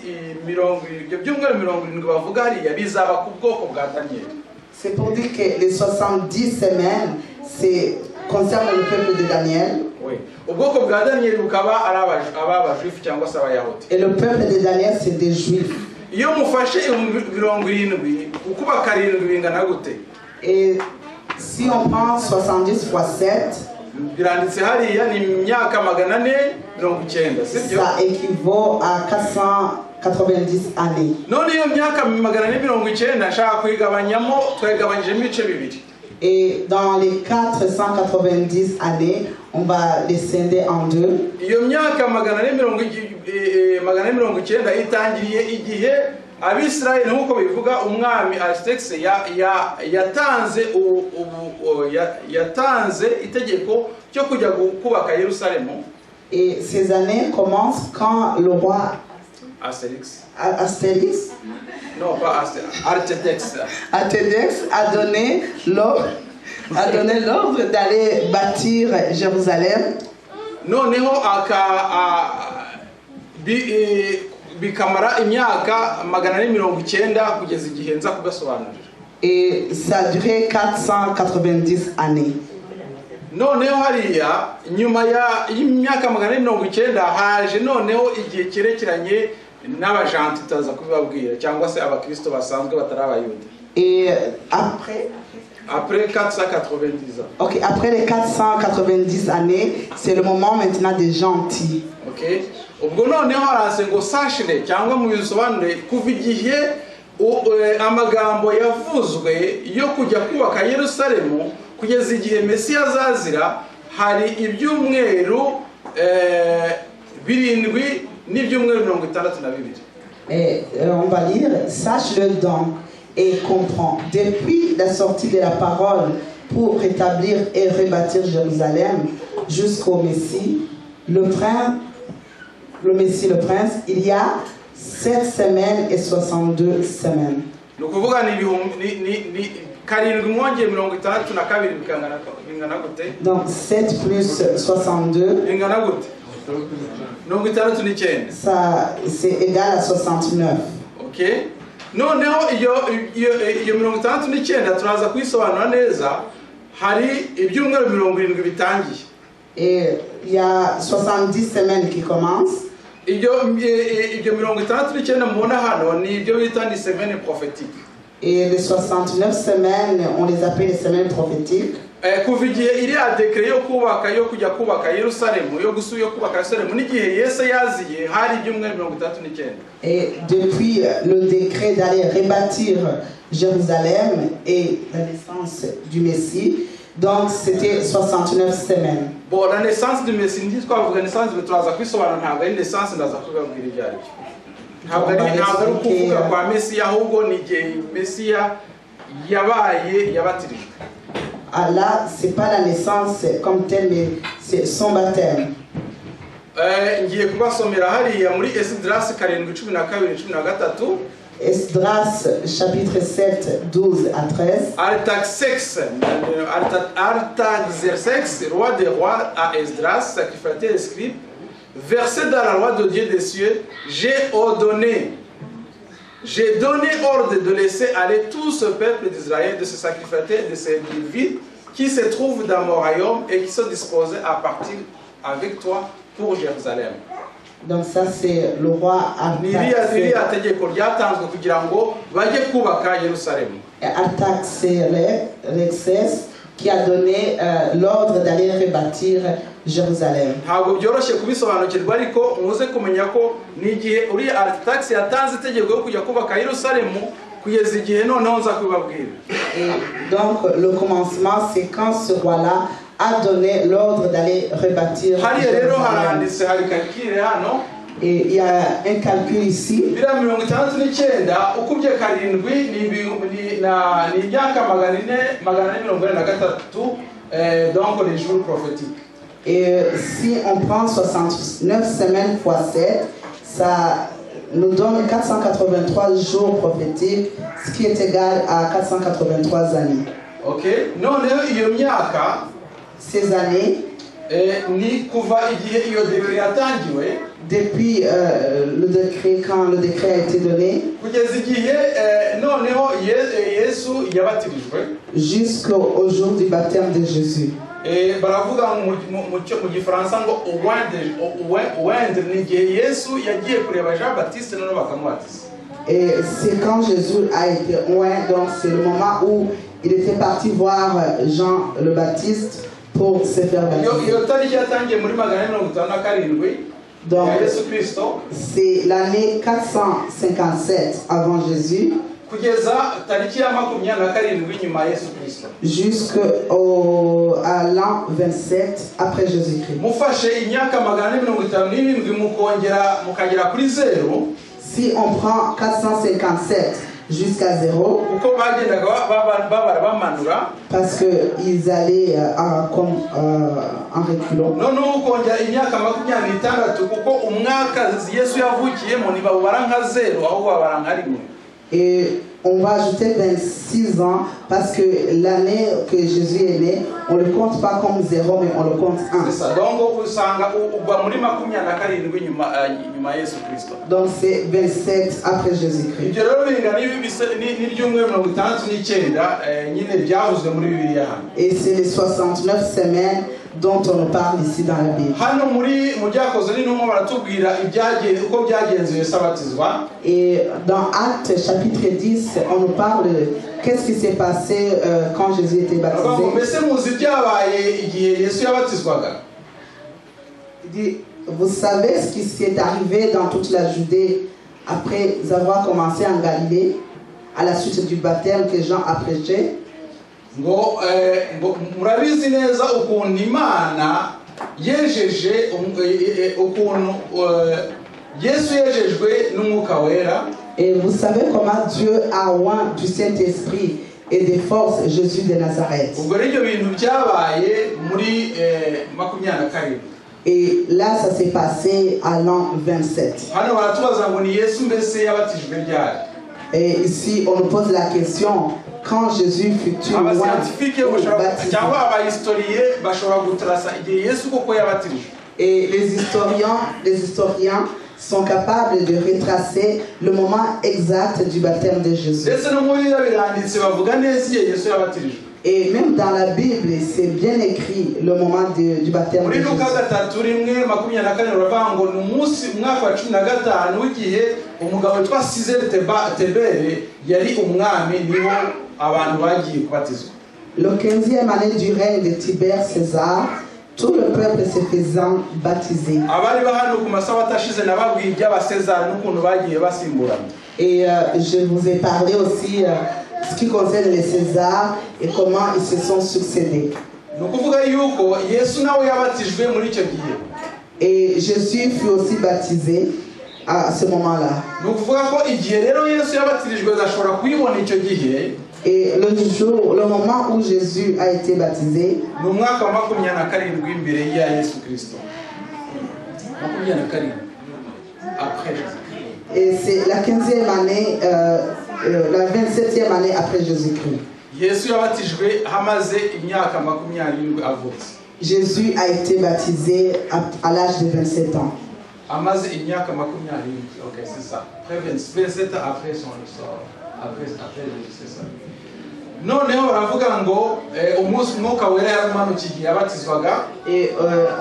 70, ibyo byumweru 70 bavuga hariya bizaba ku bwoko bwa Daniyeli. C'est pour dire que les 70 semaines, c'est concerne le peuple de Daniel. We ubwoko bwa Daniyeli bukaba ari abajuifu cyangwa se Abayahudi. Et le peuple de Daniel, c'est des Juifs. Iyo mufashe 70 ukuba karindwi bingana gute? Et si on prend 70 fois 7, Biranditse hariya, ni imyaka 490, sibyo? Ça équivaut à 490 années. None iyo myaka 490 nshaka kuyigabanyamo, twayigabanyijemo ibice bibiri. Et dans les 490 années, on va les scinder en deux. Iyo myaka 490 itangiriye igihe Abisirayeli, nk'uko bivuga, umwami Artaxerxes yatanze yatanze itegeko ryo kujya kubaka Yerusalemu. Et ces années commencent quand le roi Asterix. Astérix, Non, pas Artaxerxes. Artaxerxes a donné l'ordre d'aller bâtir Jérusalem. Noneho aka a- bi- bikamara imyaka 490 kugeza igihe nza kugasobanurira. Et ça a duré 490 années. Noneho hariya nyuma y'imyaka 490 haje noneho igihe cyerekeranye n'abagentils, tutaza kubibabwira, cyangwa se abakristo basanzwe batari Abayuda. Et après, Après 490 ans. Ok, après les 490 années, c'est le moment maintenant des gentils. Okay, ubwo noneho haraze ngo sashire cyangwa mu bisobanure kuva igihe amagambo yavuzwe yo kujya kubaka Yerusalemu kugeza igihe Mesiya azazira, hari ibyumweru Birindwi n'ibyumweru 62. Et on va lire, sache-le donc et comprends. Depuis la sortie de la parole pour rétablir et rebâtir Jérusalem jusqu'au Messie, le prince, le Messie, le prince, il y a 7 semaines et 62 semaines. Ni ukuvuga ni ibihumbi ni karindwi mwongeye 62 bingana gute? Donc 7 plus 62, Bingana gute? 69. Ça, c'est égal à 69. Okay, noneho iyo 69 turaza kuyisobanura neza. Hari ibyumweru 70 bitangiye. Et il y a 70 semaines qui commencent. Ibyo 69 mubona hano ni ibyo bita ni semaines prophétiques. Et les 69 semaines, on les appelle les semaines prophétiques. Kuva igihe iriya décret yo kubaka, yo kujya kubaka Yerusalemu, yo kubaka Yerusalemu n'igihe Yesu yaziye, hari ibyumweru 69. Et depuis le décret d'aller rebâtir Jérusalem et la naissance du Messie, donc c'était 69 semaines. Bon, la naissance du Messie, ntitwavuga naissance, turaza kwisobanura. Ntabwo ari naissance, ndaza kubabwira ibyo ari byo. Ntabwo ari ukuvuga kwa Mesiya, ahubwo ni igihe Mesiya yabaye, yabatirijwe. Ah, là, c'est pas la naissance comme telle, mais c'est son baptême. Ngiye kubasomera hariya muri Esidirasi 7:12, 13. Esdras chapitre 7, 12 à 13. Artaxerxes, Artaxerxes, roi des rois, à Esdras, sacrificateur et scribe, versé dans la loi de Dieu des cieux, j'ai donné ordre de laisser aller tout ce peuple d'Israël, de ses sacrificateurs, de ses Lévites, qui se trouvent dans mon royaume et qui sont disposés à partir avec toi pour Jérusalem. Donc ça, c'est le roi Ni ririya Artaxerxes. Tegeko ryatanzwe kugira ngo bajye kubaka Yerusalemu. Artaxerxes qui a donné l'ordre d'aller rebâtir Jérusalem. Ntabwo byoroshye kubisobanukirwa, ariko muze kumenya ko ni igihe uriya Aritaxerxes yatanze itegeko yo kujya kubaka Yerusalemu kugeza igihe noneho nza kubibabwira. Et donc le commencement, c'est quand ce roi-là a donné l'ordre d'aller rebâtir Hariya rero Jérusalem. Haranditse, hari calcul hano. Et il y a un calcul ici. Biriya 69 ukubye karindwi ni imyaka 443, donc les jours prophétiques. Et si on prend 69 semaines fois 7, ça nous donne 483 jours prophétiques, ce qui est égal à 483 années. Okay, noneho iyo myaka Ces années, ni kuva igihe iyo décret yatangiwe depuis le décret, quand le décret a été donné, kugeza igihe noneho Yesu yabatirijwe. Jusqu'au jour du baptême de Jésus. Baravuga mu gifaransa ngo oindre, ni igihe Yesu yagiye kureba Jean Baptiste noneho bakamubatiza. Et c'est quand Jésus a été oint, donc c'est le moment où il était parti voir Jean le Baptiste pour se faire Iyo baptiser. Iyo tariki yatangiye muri 457 Donc ya Yesu Kirisito c'est l'année 457 avant Jésus kugeza tariki ya 27 nyuma ya Yesu Kirisito. Jusqu'au à l'an 27 après Jésus-Christ. Mufashe imyaka 457 mukongera mukagera kuri zeru, Si on prend 457 jusqu'à 0, kuko bagendaga babara bamanura, parce qu'ils allaient comme en reculant. Noneho ukongera imyaka 26, kuko umwaka Yesu yavukiyemo ntibawubara nka zeru, ahubwo babara nka rimwe. Et on va ajouter 26 ans parce que l'année que Jésus est né, on ne le compte pas comme 0, mais on le compte 1. C'est ça. Donc usanga ugwa muri 27 nyuma ya Yesu Kirisito. Donc c'est 27 après Jésus-Christ. Ibyo rero bingana n'ibyumweru 69 nyine byavuzwe muri Bibiliya hano. Et c'est les 69 semaines dont on nous parle ici dans la Bible. Hano muri mu Byakozwe n'Intumwa baratubwira uko byagenze Yesu abatizwa. Et dans Actes chapitre 10, on nous parle de qu'est-ce qui s'est passé quand Jésus était Baravuga ngo baptisé. Mbese muzi ibyabaye igihe Yesu yabatizwaga? Il dit, vous savez ce qui s'est arrivé dans toute la Judée après avoir commencé en Galilée, à la suite du baptême que Jean a prêché. Ngo murabizi neza ukuntu Imana Yejeje ukuntu Yesu yejejwe n'Umwuka Wera. Et vous savez comment Dieu a oint du Saint-Esprit et des forces Jésus de Nazareth. Ubwo rero ibyo bintu byabaye muri 27. Et là, ça s'est passé à l'an 27. Hano baratubaza ngo ni Yesu mbese yabatijwe ryari? Et ici, on nous pose la question, quand Jésus fut-il oint Aba scientifiques ou bashobora baptisé? Cyangwa aba historiens bashobora gutarasa igihe Yesu koko yabatirijwe. Et les historiens sont capables de retracer le moment exact du baptême de Jésus. Ndetse no muri Bibiliya biranditse, bavuga neza igihe Yesu yabatirijwe. Et même dans la Bible, c'est bien écrit le moment du baptême de Muri Jésus. Luka 3:124 baravuga ngo ni umunsi umwaka wa 15 w'igihe umugabo witwa Sizeri Tebere yari umwami, niho abantu bagiye kubatizwa. Le 15e année du règne de Tibère César, tout le peuple se faisant baptiser. Abari hano ku masabato ashize nababwiye iby'Abasezari n'ukuntu bagiye basimburana. Et je vous ai parlé aussi ce qui concerne les Césars et comment ils se sont succédés. Ni ukuvuga yuko Yesu nawe yabatijwe muri icyo gihe. Et Jésus fut aussi baptisé à ce moment-là. Ni ukuvuga ko igihe rero Yesu yabatirijwe azashobora kuyibona icyo gihe. Et le jour, le moment où Jésus a été baptisé, Ni umwaka wa 27 imbere ya Yesu Kirisito, 27 après Jésus. Et c'est la 15e année, la 27e année après Jésus-Christ. Yesu yabatijwe hamaze imyaka 27 avutse. Jésus a été baptisé à l'âge de 27 ans. Amaze imyaka 27, ok, c'est ça, après 27 ans après son après Jésus, c'est ça. Noneho baravuga ngo umunsi Umwuka Wera yaramumanukiye igihe yabatizwaga. Et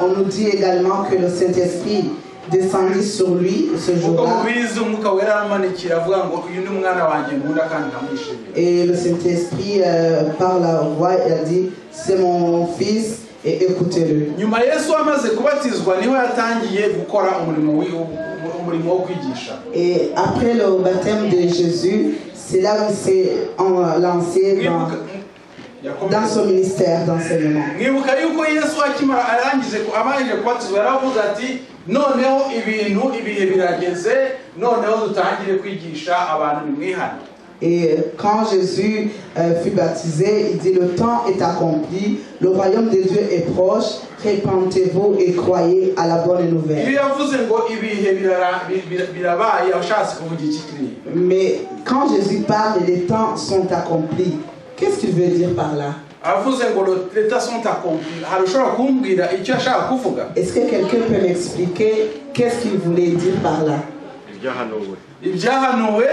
on nous dit également que le Saint-Esprit descendit sur lui ce Kuko jour-là. mubizi, Umwuka Wera aramumanikira avuga ngo uyu ni umwana wanjye nkunda kandi nkamwishimira. Et le Saint-Esprit, par la voix, il a dit, c'est mon fils et écoutez-le. Nyuma Yesu amaze kubatizwa niho yatangiye gukora umurimo wo kwigisha. Et après le baptême de Jésus, c'est là où il s'est lancé dans son ministère d'enseignement. Mwibuka yuko Yesu akimara arangije abanje kubatizwa yaravuze ati noneho ibintu ibihe birageze, noneho dutangire kwigisha abantu nimwihane. Et quand Jésus fut baptisé, il dit, le temps est accompli, le royaume de Dieu est proche, répentez-vous et croyez à la bonne Iyo nouvelle. Yavuze ngo ibihe birabaye ashatse kuvuga iki kiriya? Mais quand Jésus parle, les temps sont accomplis, qu'est-ce qu'il veut dire par là? Avuze ngo les temps sont accomplis, hari ushobora kumbwira icyo ashaka kuvuga? Est-ce que quelqu'un peut m'expliquer qu'est-ce qu'il voulait dire par là? Ibyahanuwe. Ibyahanuwe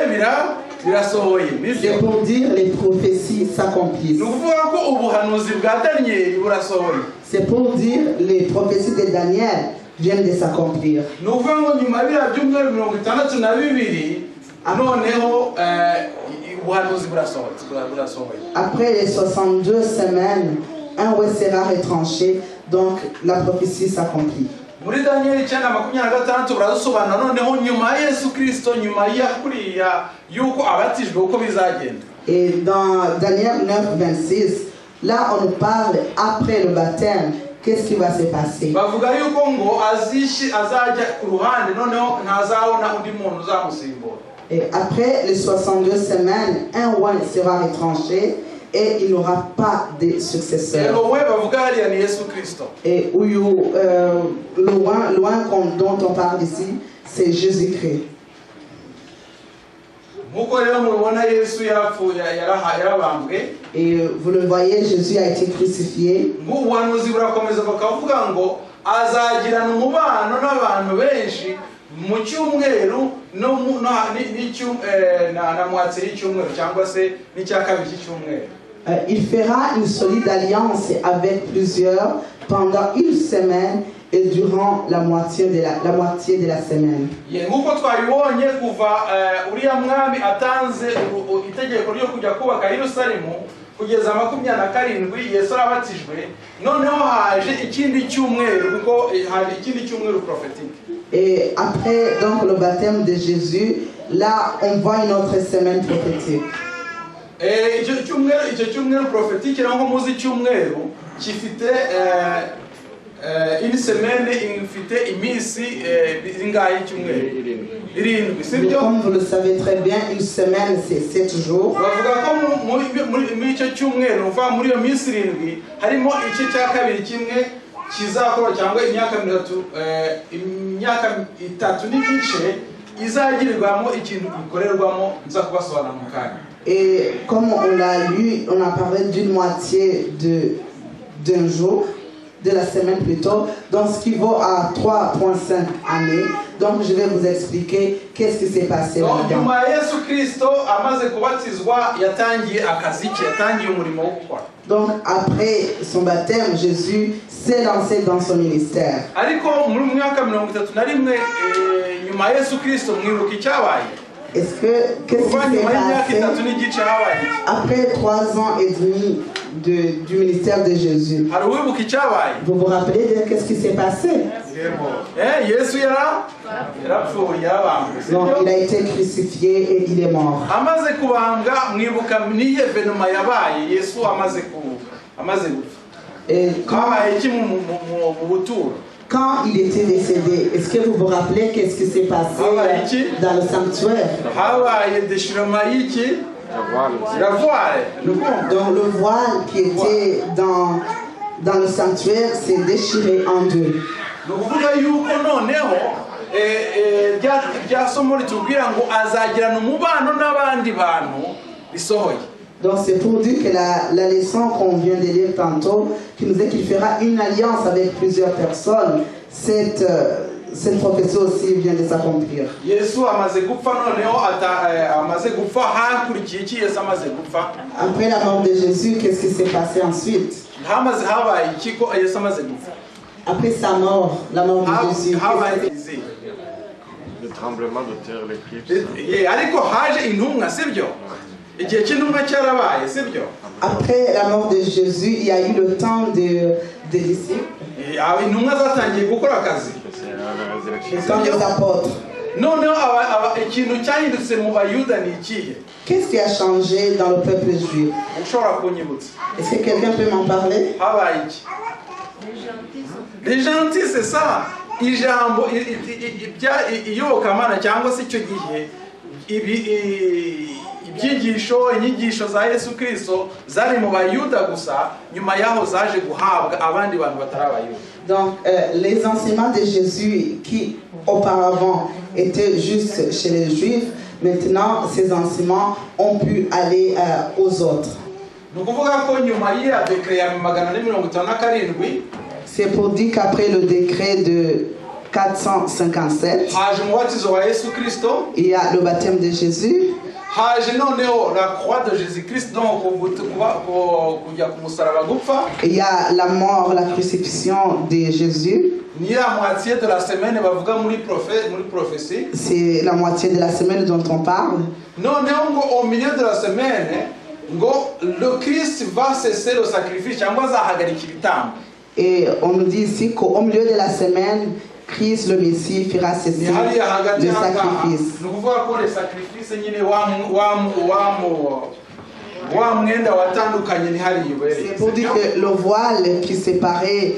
birasohoye, nibyo. C'est pour dire les prophéties s'accomplissent. Ni ukuvuga ko ubuhanuzi bwa Daniyeli burasohoye. C'est pour dire les prophéties de Daniel viennent de s'accomplir. Ni ukuvuga ngo nyuma ya biriya byumweru 62 noneho ubuhanuzi burasohotse, burasohoye. Après les 62 semaines, un oint sera retranché, donc la prophétie s'accomplit. Muri Daniyeli 9:26 baradusobanura noneho nyuma ya Yesu Kirisito, nyuma ya kuriya yuko abatijwe, uko bizagenda. Et dans Daniel 9, 26, là on nous parle après le baptême, qu'est-ce qui va se passer? Bavuga yuko ngo azishi azajya ku ruhande, noneho ntazabona undi muntu uzamusimbura. Et après les 62 semaines, un oint sera retranché et il n'aura pas de successeur. Rero we bavuga hariya ni Yesu Kirisito. Et uyu, l'oint dont on parle ici, c'est Jésus-Christ. Nk'uko rero mubibona, Yesu yarapfuye, yarabambwe. Et vous le voyez, Jésus a été crucifié. Ngo ubuhanuzi burakomeza bakavuga ngo azagirana umubano n'abantu benshi mu cyumweru no mu- no- ni- na moitié y'icyumweru cyangwa se n'icya kabiri cy'icyumweru. Il fera une solide alliance avec plusieurs pendant une semaine et durant la moitié de la semaine. Ye, nk'uko twabibonye kuva uriya mwami atanze itegeko ryo kujya kubaka Yerusalemu kugeza 27 Yesu arabatijwe, noneho haje ikindi cyumweru kuko haje ikindi cyumweru prophétique. Et après donc le baptême de Jésus, là on voit une autre semaine prophétique. Icyo cyumweru prophétique, naho muzi icyumweru gifite Une semaine ifite iminsi ingahe y'icyumweru? Irindwi, sibyo? Comme vous le savez très bien, une semaine, c'est 7 jours. Bavuga ko muri icyo cyumweru, uva muri iyo minsi 7, harimo igice cya kabiri kimwe kizakora, cyangwa imyaka 30, imyaka 3 n'igice izagirirwamo ikintu gikorerwamo, nza kubasobanura mu kanya. Et comme on l'a lu, on a parlé d'une moitié d'un jour, de la semaine plutôt, donc ce qui vaut à 3,5 années. Donc je vais vous expliquer qu'est-ce qui s'est passé Donc, là-dedans. Nyuma ya Yesu Kirisito amaze kubatizwa, yatangiye akazi ke, yatangiye umurimo wo gukora. Donc après son baptême, Jésus s'est lancé dans son ministère. Ariko muri myaka 31 nyuma ya Yesu Kirisito, mwibuka icyabaye? Qu'est-ce Kuva qui s'est nyuma y'imyaka passé 3 n'igice habaye iki? après 3 ans et demi du ministère de Jésus? Hari uwibuka icyabaye? Vous vous rappelez de qu'est-ce qui s'est passé? Yesu yarapfuye, yarabambwe, sibyo? Donc il a été crucifié et il est mort. Amaze kubambwa, mwibuka niyo événement yabaye Yesu amaze gupfa? Et quand, Habaye iki mu buturo? Quand il était décédé, est-ce que vous vous rappelez qu'est-ce qui s'est passé Ah, iki? Dans le sanctuaire? Habaye déchirement y'iki? La voile, ni ukumva? Donc le voile qui était dans le sanctuaire s'est déchiré en deux. Ni ukuvuga yuko noneho rya somo ritubwira ngo azagirana umubano n'abandi bantu risohoye. Donc c'est pour dire que la leçon qu'on vient de lire tantôt, qui nous dit qu'il fera une alliance avec plusieurs personnes, cette prophétie aussi vient de s'accomplir. Yesu amaze gupfa, noneho amaze gupfa, hakurikiye iki Yesu amaze gupfa? Après la mort de Jésus, qu'est-ce qui s'est passé ensuite? Hamaze habaye iki ko Yesu amaze gupfa? Après sa mort, la mort de Jésus, Habaye izi Le tremblement de terre, l'éclipse. Ye, ariko haje intumwa, sibyo? Igihe cy'intumwa cyarabaye, sibyo? Après la mort de Jésus, il y a eu le temps des disciples, Intumwa zatangiye gukora akazi. C'est la résurrection. le temps des apôtres. Noneho ikintu cyahindutse mu Bayuda ni ikihe? Qu'est-ce qui a changé dans le peuple juif? Ushobora kunyibutsa? Est-ce que quelqu'un peut m'en parler? Habaye iki? Les gentils sont Les gentils, c'est ça. Ijambo iyobokamana cyangwa se icyo gihe ibyigisho, inyigisho za Yesu Kirisito zari mu Bayuda gusa, nyuma yaho zaje guhabwa abandi bantu batari Abayuda. Donc, les enseignements de Jésus qui auparavant étaient juste chez les Juifs, maintenant ces enseignements ont pu aller aux autres. Ni ukuvuga ko nyuma y'iya décret ya 457, C'est pour dire qu'après le décret de 457, haje umubatizo wa Yesu Kirisito, il y a le baptême de Jésus, haje noneho la croix de Jésus Christ, donc kujya ku musaraba gupfa. Il y a la mort, la crucifixion de Jésus. Ni ya moitié de la semaine bavuga muri prophétie. C'est la moitié de la semaine dont on parle. Noneho ngo au milieu de la semaine, ngo le Christ va cesser le sacrifice, cyangwa azahagarika ibitambo. Et on nous dit ici qu'au milieu de la semaine, Christ le Messie fera cesser Ni hariya hagati le ahangaha. Sacrifice. Ni ukuvuga ko le sacrifice nyine wa mwenda watandukanye ni hariya ubereye. C'est pour dire que le voile qui séparait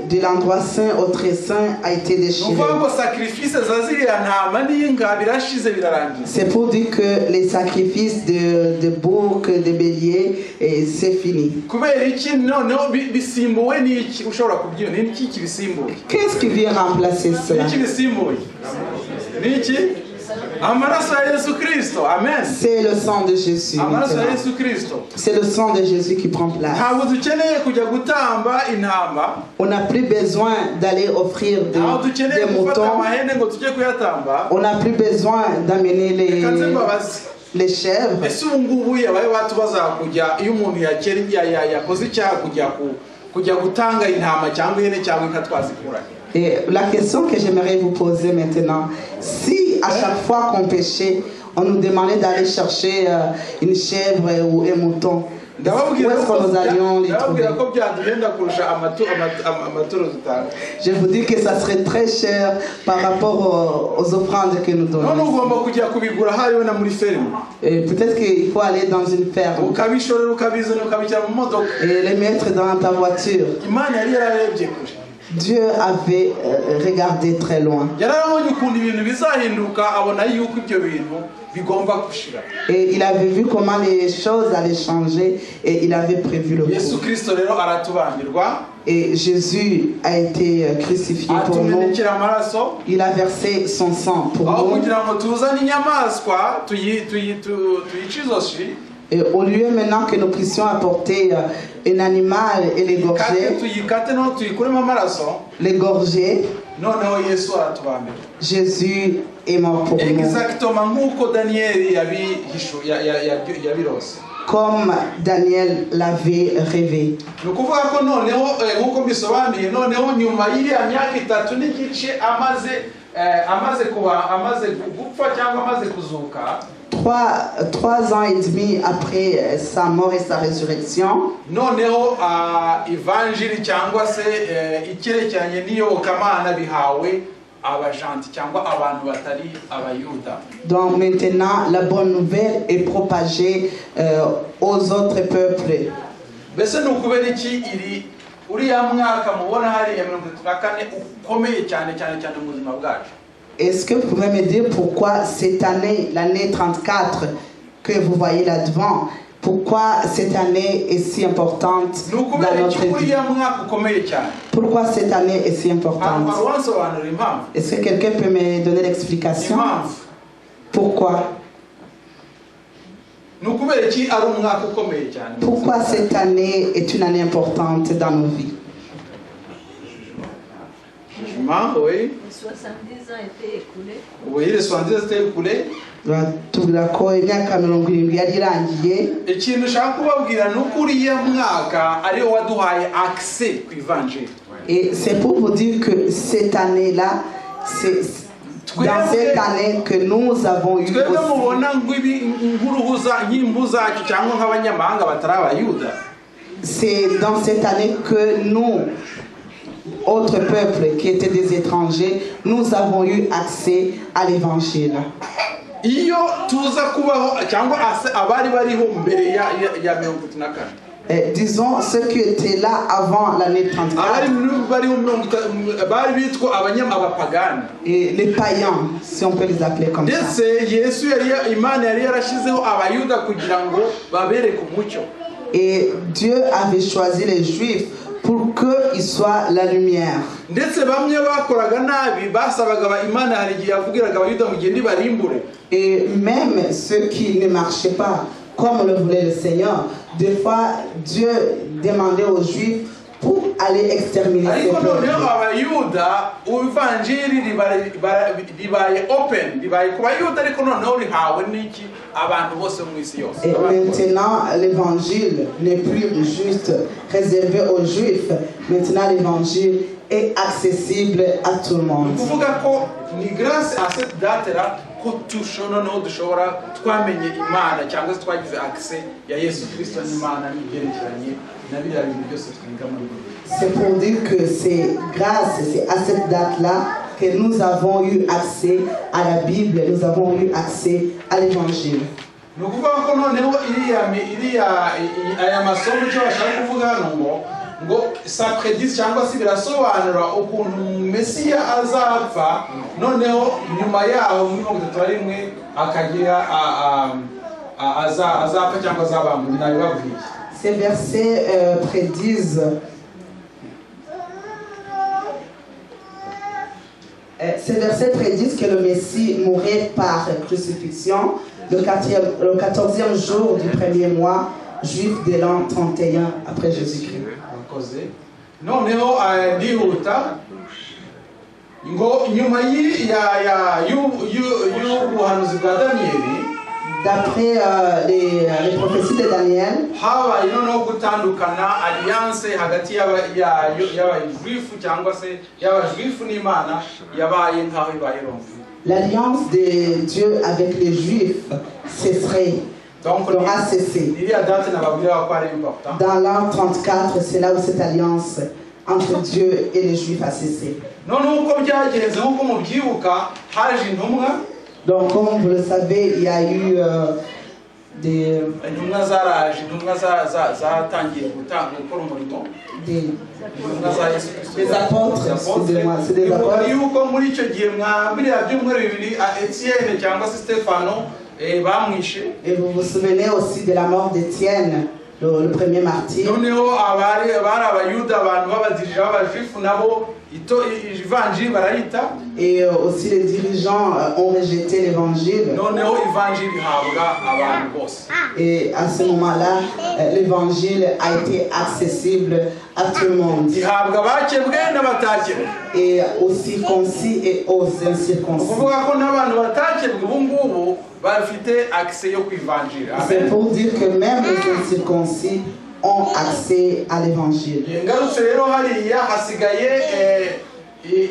de l'endroit saint au très saint a été Ni déchiré. ukuvuga ngo sacrifice za ziriya ntama n'inka birashize, birarangiye. C'est pour dire que les sacrifices de boucs, de béliers, et c'est fini. Kubera iki? Noneho bisimbuwe n'iki? Ushobora kubyina, ni iki kibisimbuye? Qu'est-ce qui vient remplacer Ni cela? iki bisimbuye? Ni iki? Amaraso ya Yesu Kirisito, amen. C'est le sang de Jésus Amaraso ya maintenant. Yesu Kirisito. C'est le sang de Jésus qui prend place. Ntabwo dukeneye kujya gutamba intama. On n'a plus besoin d'aller offrir Ntabwo dukeneye des gufata moutons. amahene ngo tujye kuyatamba. On n'a plus besoin d'amener Reka nze mbabaze. les chèvres. Ese ubu ngubu yabaye batubaza kujya iyo umuntu yakoze icyaha, kujya gutanga intama cyangwa ihene cyangwa inka, twazikura? Et la question que j'aimerais vous poser maintenant, si à chaque fois qu'on péchait, on nous demandait d'aller chercher une chèvre ou un mouton, où Ndababwira est-ce ko que nous allions les trouver? Ndababwira ko byaduhenda kurusha amaturo dutanga. Je vous dis que ça serait très cher par rapport aux offrandes que nous None donnons. Ugomba kujya kubigura hariwe na muri ferme. Et peut-être qu'il faut aller dans une ferme Ukabishorera, ukabizana, ukabishyira mu modoka. Et les mettre dans ta voiture. Imana yari yararebye kure. Dieu avait regardé très loin. Yarabonye ukuntu ibintu bizahinduka, abona yuko ibyo bintu bigomba gushira. Et il avait vu comment les choses allaient changer et il avait prévu le Yesu coup. Kirisito rero aratubambirwa. Et Jésus a été crucifié pour nous. Atumenekera amaraso. Il a versé son sang pour Aho nous. Kugira ngo tuzane inyamaswa tuyi- tuyi- tu- tuyice izosi, Et au lieu maintenant que nous puissions apporter un animal et kate l'égorger, tuyikate noneho tuyikuremo amaraso, l'égorger, noneho Yesu aratubambira. Jésus est mort pour nous. Exactement nk'uko Daniyeli yabihishu- ya- ya- ya- yabirose. Comme Daniel l'avait rêvé. Ni ukuvuga ko noneho nk'uko mbisobanuye, noneho nyuma y'iriya myaka 3 n'igice amaze amaze kuba amaze gupfa cyangwa amaze kuzuka, 3 ans et demi après sa mort et sa résurrection, noneho ivanjiri cyangwa se icyerekeranye n'iyobokamana bihawe abajanti cyangwa abantu batari Abayuda. Donc maintenant la bonne nouvelle est propagée aux autres peuples. Mbese ni ukubera iki iri uriya mwaka mubona hariya 34 ukomeye cyane cyane cyane mu buzima bwacu? Est-ce que vous pouvez me dire pourquoi cette année, l'année 34 que vous voyez là devant, pourquoi cette année est si importante Ni ukubera dans iki notre vie? Uriya mwaka ukomeye cyane? Pourquoi cette année est si importante? Hari uwansobanurira impamvu? Est-ce que quelqu'un peut me donner l'explication? Impamvu. Pourquoi? Ni ukubera iki ari umwaka ukomeye cyane mu buzima Pourquoi bwacu? Cette année est une année importante dans nos vies? Jugement, oui. Les 70 ans étaient écoulés. Oui, les 70 étaient écoulés. Batubwira ko imyaka 70 yari irangiye. Ikintu ushaka kubabwira ni uko uriya mwaka ariwo waduhaye accès ku ivanjiri. Et c'est pour vous dire que cette année-là, c'est dans cette année que nous avons eu Twebwe aussi mubona nk'uruhu nk'impu zacu cyangwa nk'abanyamahanga batari Abayuda, C'est dans cette année que nous, autres peuples qui étaient des étrangers, nous avons eu accès à l'évangile. Iyo tuza kubaho cyangwa abari bariho mbere ya 34, Disons ceux qui étaient là avant l'année 34 abari bariho bari bitwa abapagani, et les païens, si on peut les appeler comme ça. Ndetse Yesu yari Imana yari yarashyizeho Abayuda kugira ngo babereke umucyo. Et Dieu avait choisi les Juifs pour qu'ils soient la lumière. Ndetse bamwe bakoraga nabi basabaga Imana hari igihe yavugiraga Abayuda ngo igende ibarimbure. Et même ceux qui ne marchaient pas comme le voulait le Seigneur, des fois Dieu demandait aux Juifs pour aller exterminer ces Ariko peuples. Noneho Abayuda ivanjiri ribaye open, ribaye ku Bayuda, ariko noneho rihawe n'iki abantu bose mu isi yose. Et Abantu bose. maintenant, l'évangile n'est plus juste réservé aux Juifs. Maintenant, l'évangile est accessible à tout le Ni monde. Ukuvuga ko ni grâce à cette date là ko noneho dushobora twamenye Imana cyangwa se twagize accès ya Yesu Kirisito n'Imana n'ibyerekeranye na biriya bintu byose twiga muri Bibiliya. C'est pour dire que c'est grâce, c'est à cette date-là que nous avons eu accès à la Bible, nous avons eu accès à l'évangile. Ni ukuvuga ko noneho iriya iriya aya masomo icyo bashaka kuvuga hano ngo ça prédit cyangwa se birasobanura ukuntu Mesiya azapfa, noneho nyuma yaho muri 31 akagira azapfa cyangwa azabambwa, nabibabwiye. Ces versets prédisent. Ces versets prédisent que le Messie mourrait par crucifixion le 14e jour du premier mois juif de l'an 31 après Jésus-Christ. Murakoze. Noneho ndihuta ngo nyuma y'ubuhanuzi bwa Daniyeli, D'après les prophéties de Daniel, habaye noneho gutandukana alliance hagati y'Abajuifu cyangwa se y'Abajuifu n'Imana yabaye nk'aho ibaye rompue. L'alliance de Dieu avec les Juifs cesserait, Donc aura cessé. Iriya date nababwira ko ari important. Dans l'an 34, c'est là où cette alliance entre Dieu et les Juifs a cessé. Noneho uko byagenze nk'uko mubyibuka haje intumwa. Donc, comme vous le savez, il y a eu Des, Intumwa zaraje, intumwa zatangiye gutanga gukora umurimo. Des, Intumwa za Yesu Kristo. Des apôtres, excusez-moi, c'est des Ivuga apôtres. yuko muri icyo gihe mwa biriya byumweru bibiri Etienne cyangwa se Stefano bamwishe. Et vous vous souvenez aussi de la mort d'Étienne, le premier martyr. Noneho abari bari abayuda, abantu b'abadirija b'abajuifu nabo ivanjiri barayita. Et aussi les dirigeants ont rejeté l'évangile. Noneho ivanjiri ihabwa abantu bose. Et à ce moment-là, l'évangile a été accessible à tout le monde. Ihabwa abakebwe n'abatakebwe. Et aux circoncis et aux Ni incirconcis. Ukuvuga ko n'abantu batakebwe ubu ngubu bafite accès yo ku ivanjiri. C'est Amen. Pour dire que même les incirconcis ont accès à l'évangile. Ngarutse rero hariya hasigaye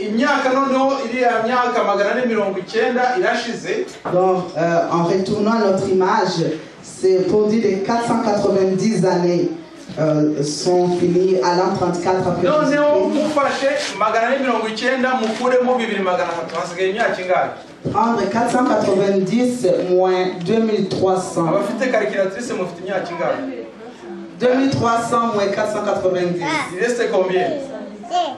imyaka, noneho iriya myaka 490 irashize. Donc, en retournant à notre image, c'est pour dire les 490 années sont finies à l'an 34 après Noneho Jésus-Christ. mufashe 490 mukuremo 2300, hasigaye imyaka ingahe? Prendre 490 moins 2300. Abafite calculatrice, mufite imyaka ingahe? 2300 moins 490. Il reste combien, hein?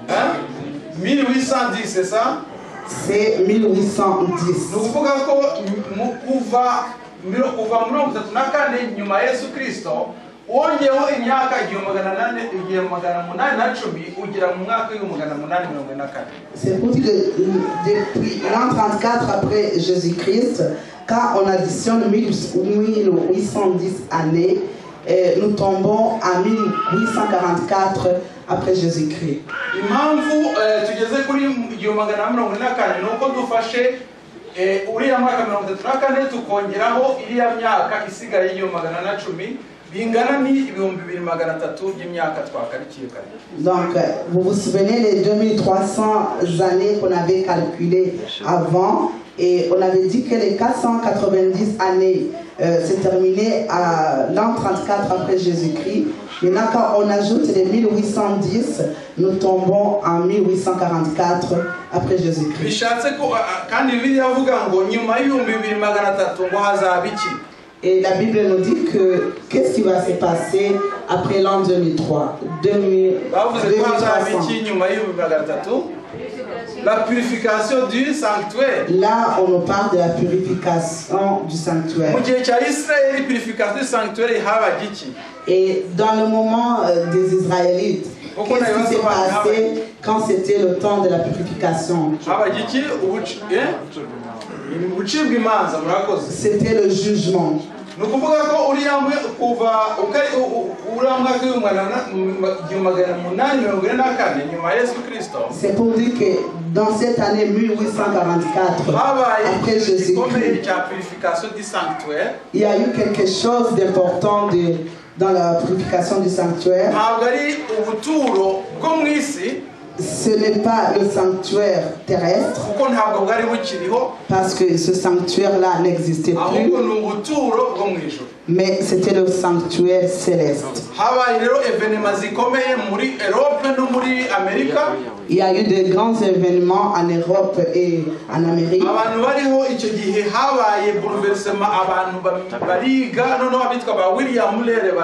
1810, c'est ça? C'est 1810. Ni ukuvuga ko kuva 34 nyuma ya Yesu Kirisito wongeyeho imyaka 1800, 1810, ugera mu mwaka w'1844. C'est pour dire que depuis l'an 34 après Jésus-Christ, quand on additionne 1810 années, et nous tombons à 1844 après Jésus-Christ. Impamvu tugeze kuri 1844 ni uko dufashe uriya mwaka 34 tukongeraho iriya myaka isigaye 1810, bingana ni 2300 by'imyaka twakarikiye kare. Donc, vous vous souvenez les 2300 années qu'on avait calculées avant et on avait dit que les 490 années s'est terminé à l'an 34 après Jésus-Christ. Maintenant, quand on ajoute les 1810, nous tombons en 1844 après Jésus-Christ. Bishatse ko kandi Bibiliya avuga ngo nyuma y'2300 ngo hazaba iki? Et la Bible nous dit que qu'est-ce qui va se passer après l'an 2003 2000, Bavuze ko hazaba 2300. iki nyuma y'2300? La purification du sanctuaire. Là, on nous parle de la purification du sanctuaire. Mu gihe cya Isirayeli, purification du sanctuaire habaga iki? Et dans le moment des Israélites, Pourquoi qu'est-ce on qui s'est avait passé quand c'était le temps de la purification? Habaga iki? Ubucibwa imanza, murakoze. C'était le jugement. Ni ukuvuga ko uriya kuva uriya mwaka w'1844 nyuma ya Yesu Kirisito, C'est pour dire que dans cette année 1844, habaye après ikintu gikomeye Jésus-Christ, cya purification du sanctuaire. Il y a eu quelque chose d'important dans la purification du sanctuaire. Ntabwo ari ubuturo bwo mu isi, Ce n'est pas le sanctuaire terrestre, kuko ntabwo bwari bukiriho, parce que ce sanctuaire-là n'existait plus, ahubwo ni ubuturo bwo mu ijuru. Mais c'était le sanctuaire céleste. Habaye rero événements zikomeye muri Europe no muri Amerika. Il y a eu de grands événements en Europe et en Amérique. Abantu bariho icyo gihe habaye bouleversement, abantu bariga, noneho abitwa ba William Miller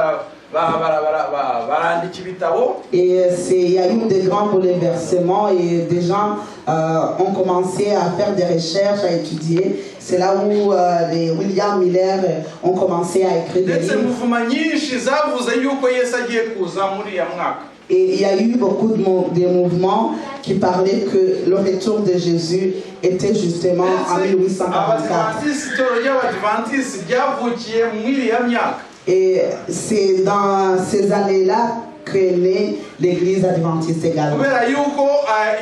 barandika ibitabo. Et il y a eu des grands bouleversements et des gens ont commencé à faire des recherches, à étudier. C'est là où les William Miller ont commencé à écrire des Ndetse livres. Mouvements nyinshi zavuze yuko Yesu agiye kuza muri uriya mwaka. Et il y a eu beaucoup de mouvements qui parlaient que le retour de Jésus était justement en Ndetse 1844. Abadivantisiti, itorero ry'Abadivantisiti ryavukiye muri iriya myaka. Et c'est dans ces années-là qu'est née l'église adventiste également. Kubera yuko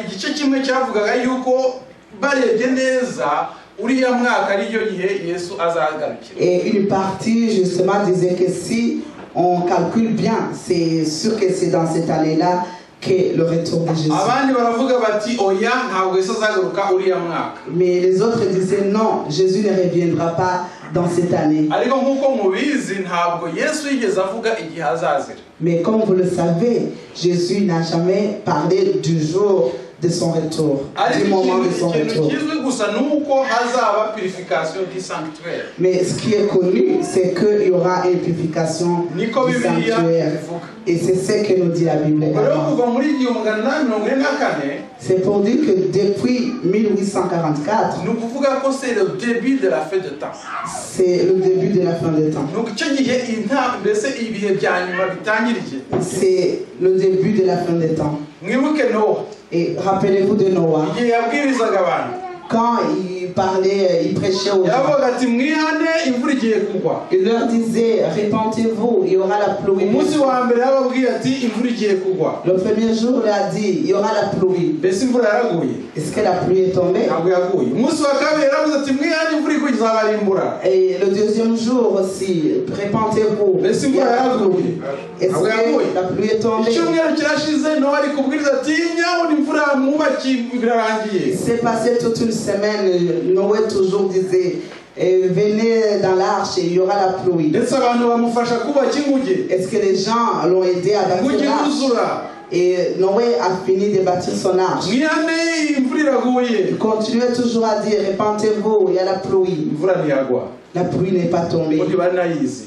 igice kimwe cyavugaga yuko barebye neza uriya mwaka ariyo gihe Yesu azagarukira. Et une partie justement disait que si on calcule bien, c'est sûr que c'est dans cette année-là que le retour de Jésus. Abandi baravuga bati oya, ntabwo Yesu azagaruka uriya mwaka. Mais les autres disaient non, Jésus ne reviendra pas dans cette année. Ariko nk'uko mubizi, ntabwo Yesu yigeze avuga igihe azazira. Mais comme vous le savez, Jésus n'a jamais parlé du jour de son retour, du Ariko moment de ikintu son ikintu retour. Kizwi gusa ni uko hazaba purification du sanctuaire. Mais ce qui est connu, c'est qu'il y aura une purification Niko du Bibiliya sanctuaire. Ivuga. Et c'est ce que nous dit la Bible Ubwo rero également. Kuva muri 1844, C'est pour dire que depuis 1844, ni ukuvuga ko c'est le début de la fin de temps. C'est le début de la fin des temps. Ni uko icyo gihe mbese ibihe bya nyuma bitangiriye. C'est le début de la fin des temps. Mwibuke Nowa. Et rappelez-vous de Noah. Igihe yabwirizaga abantu, Quand il parlait, il prêchait aux gens. Yaravuga ati mwihane imvura igiye kugwa. Il leur disait, répentez-vous, il y aura la pluie. Umunsi wa mbere yarababwiye ati imvura igiye kugwa. Le premier jour, il a dit, il y aura la pluie. Mbese imvura yaraguye? Est-ce que la pluie est tombée? Ntabwo yaguye. Umunsi wa kabiri yaravuze ati mwihane imvura iguye izabarimbura. Et le deuxième jour aussi, répentez-vous. Mbese Il y imvura a la yaraguye? pluie. Est-ce Ntabwo yaguye. que la pluie est tombée? Icyumweru kirashize Nowa ari kubwiriza ati nyabona imvura mwubakiye birarangiye. Il s'est passé toute une semaine, Noé toujours disait, eh, venez dans l'arche et il y aura la pluie. Ndetse abantu bamufasha kubaka inkuge. Est-ce que les gens l'ont aidé à bâtir Inkuge l'arche? iruzura. Et Noé a fini de bâtir son arche. Mwihane imvura iraguye. Il continuait toujours à dire, répentez-vous, il y a la pluie. Imvura ntiyagwa. La pluie n'est pas tombée. Ngo ntibari nayizi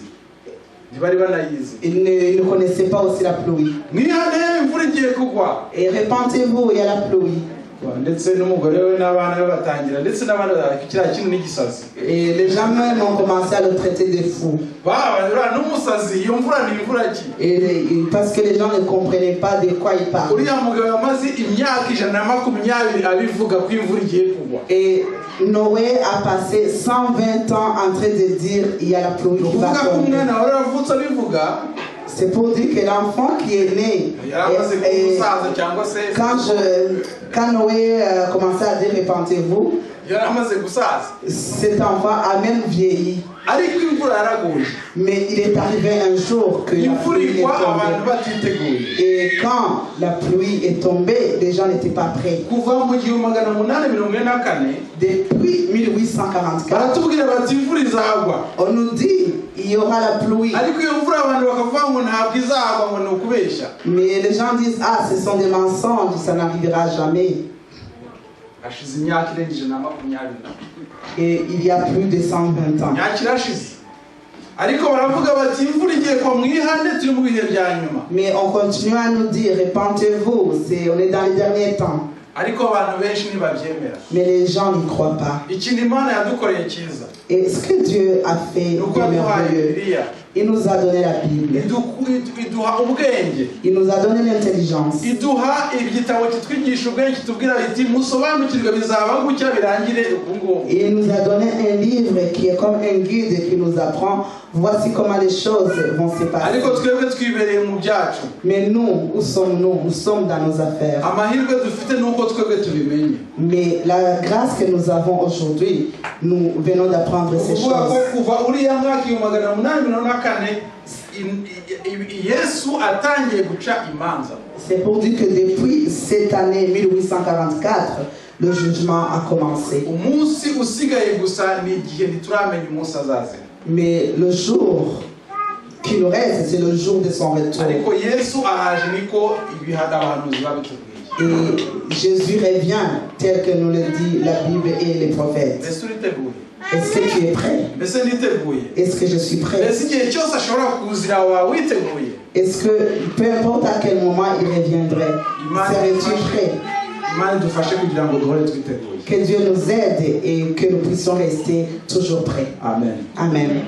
ntibari banayizi. Il ne connaissait pas aussi la pluie. Mwihane imvura igiye kugwa. Et répentez-vous, il y a la pluie. Ndetse n'umugore we n'abana be batangira ndetse n'abana bati kiriya kintu n'igisazi. Et les gens même ont commencé à le traiter de fou. Baba uriya n'umusazi iyo mvura ni imvura ki? Et parce que les gens ne comprenaient pas de quoi il parlait. Uriya mugabo yamaze imyaka 120 abivuga ko imvura igiye kugwa. Et Noé a passé 120 ans en train de dire il y a la pluie Ni qui va ukuvuga ko tomber. Umwana wari waravutse abivuga C'est pour dire que l'enfant qui est né, yari amaze kuba umusaza cyangwa se quand Noé commençait à dire répentez-vous, yari amaze gusaza. Cet enfant a même vieilli. Ariko imvura yaraguye. Mais il est arrivé un jour que la Imvura pluie est igwa abantu tombée. Batiteguye. Et quand la pluie est tombée, les gens n'étaient pas prêts. Kuva mu 1844, Depuis 1844, baratubwira bati imvura izagwa. On nous dit il y aura la pluie. Ariko iyo mvura abantu bakavuga ngo ntabwo izagwa ngo ni ukubeshya. Mais les gens disent ah, ce sont des mensonges, ça n'arrivera jamais. Hashize imyaka irenga 120 na Et il y a plus de 120 ans. Imyaka irashize ariko baravuga bati imvura igiye kugwa mwihane turi mu bihe bya nyuma. Mais on continue à nous dire répentez-vous, on est dans les derniers temps. Ariko abantu benshi ntibabyemera. Mais les gens n'y croient pas. Ikintu Imana yadukoreye cyiza Et ce que Dieu a fait ni uko de yaduhaye merveilleux, Bibiliya. Il nous a donné la Bible. Iduha ubwenge. Il nous a donné l'intelligence. Iduha igitabo kitwigisha ubwenge kitubwira biti musobanukirwe bizaba gutya birangire ubu ngubu. Et il nous a donné un livre qui est comme un guide qui nous apprend voici comment les choses vont se passer. Ariko twebwe twibereye mu byacu. Mais nous, où sommes-nous? Nous sommes dans nos affaires. Amahirwe dufite ni uko twebwe tubimenye. Mais la grâce que nous avons aujourd'hui, nous venons d'apprendre ces Ukuvuga ko choses. Kuva uriya mwaka 1844 Yesu atangiye guca imanza, C'est pour dire que depuis cette année 1844, le jugement a commencé. Umunsi usigaye gusa ni igihe ntituramenya umunsi azazira. Mais le jour qui nous reste, c'est le jour de son retour. Ariko Yesu araje niko ibiha abahanuzi babitubwiye. Et Jésus revient tel que nous le dit la Bible et les prophètes. Mbese uriteguye? Est-ce que tu es prêt? Mbese nditeguye? Est-ce que je suis prêt? Mbese igihe cyose ashobora kuzira wawe witeguye? Est-ce que, peu importe à quel moment il reviendrait, serais-tu prêt? Imana idufashe kugira ngo duhore twiteguye. Que Dieu nous aide et que nous puissions rester toujours prêts. Amen. Amen.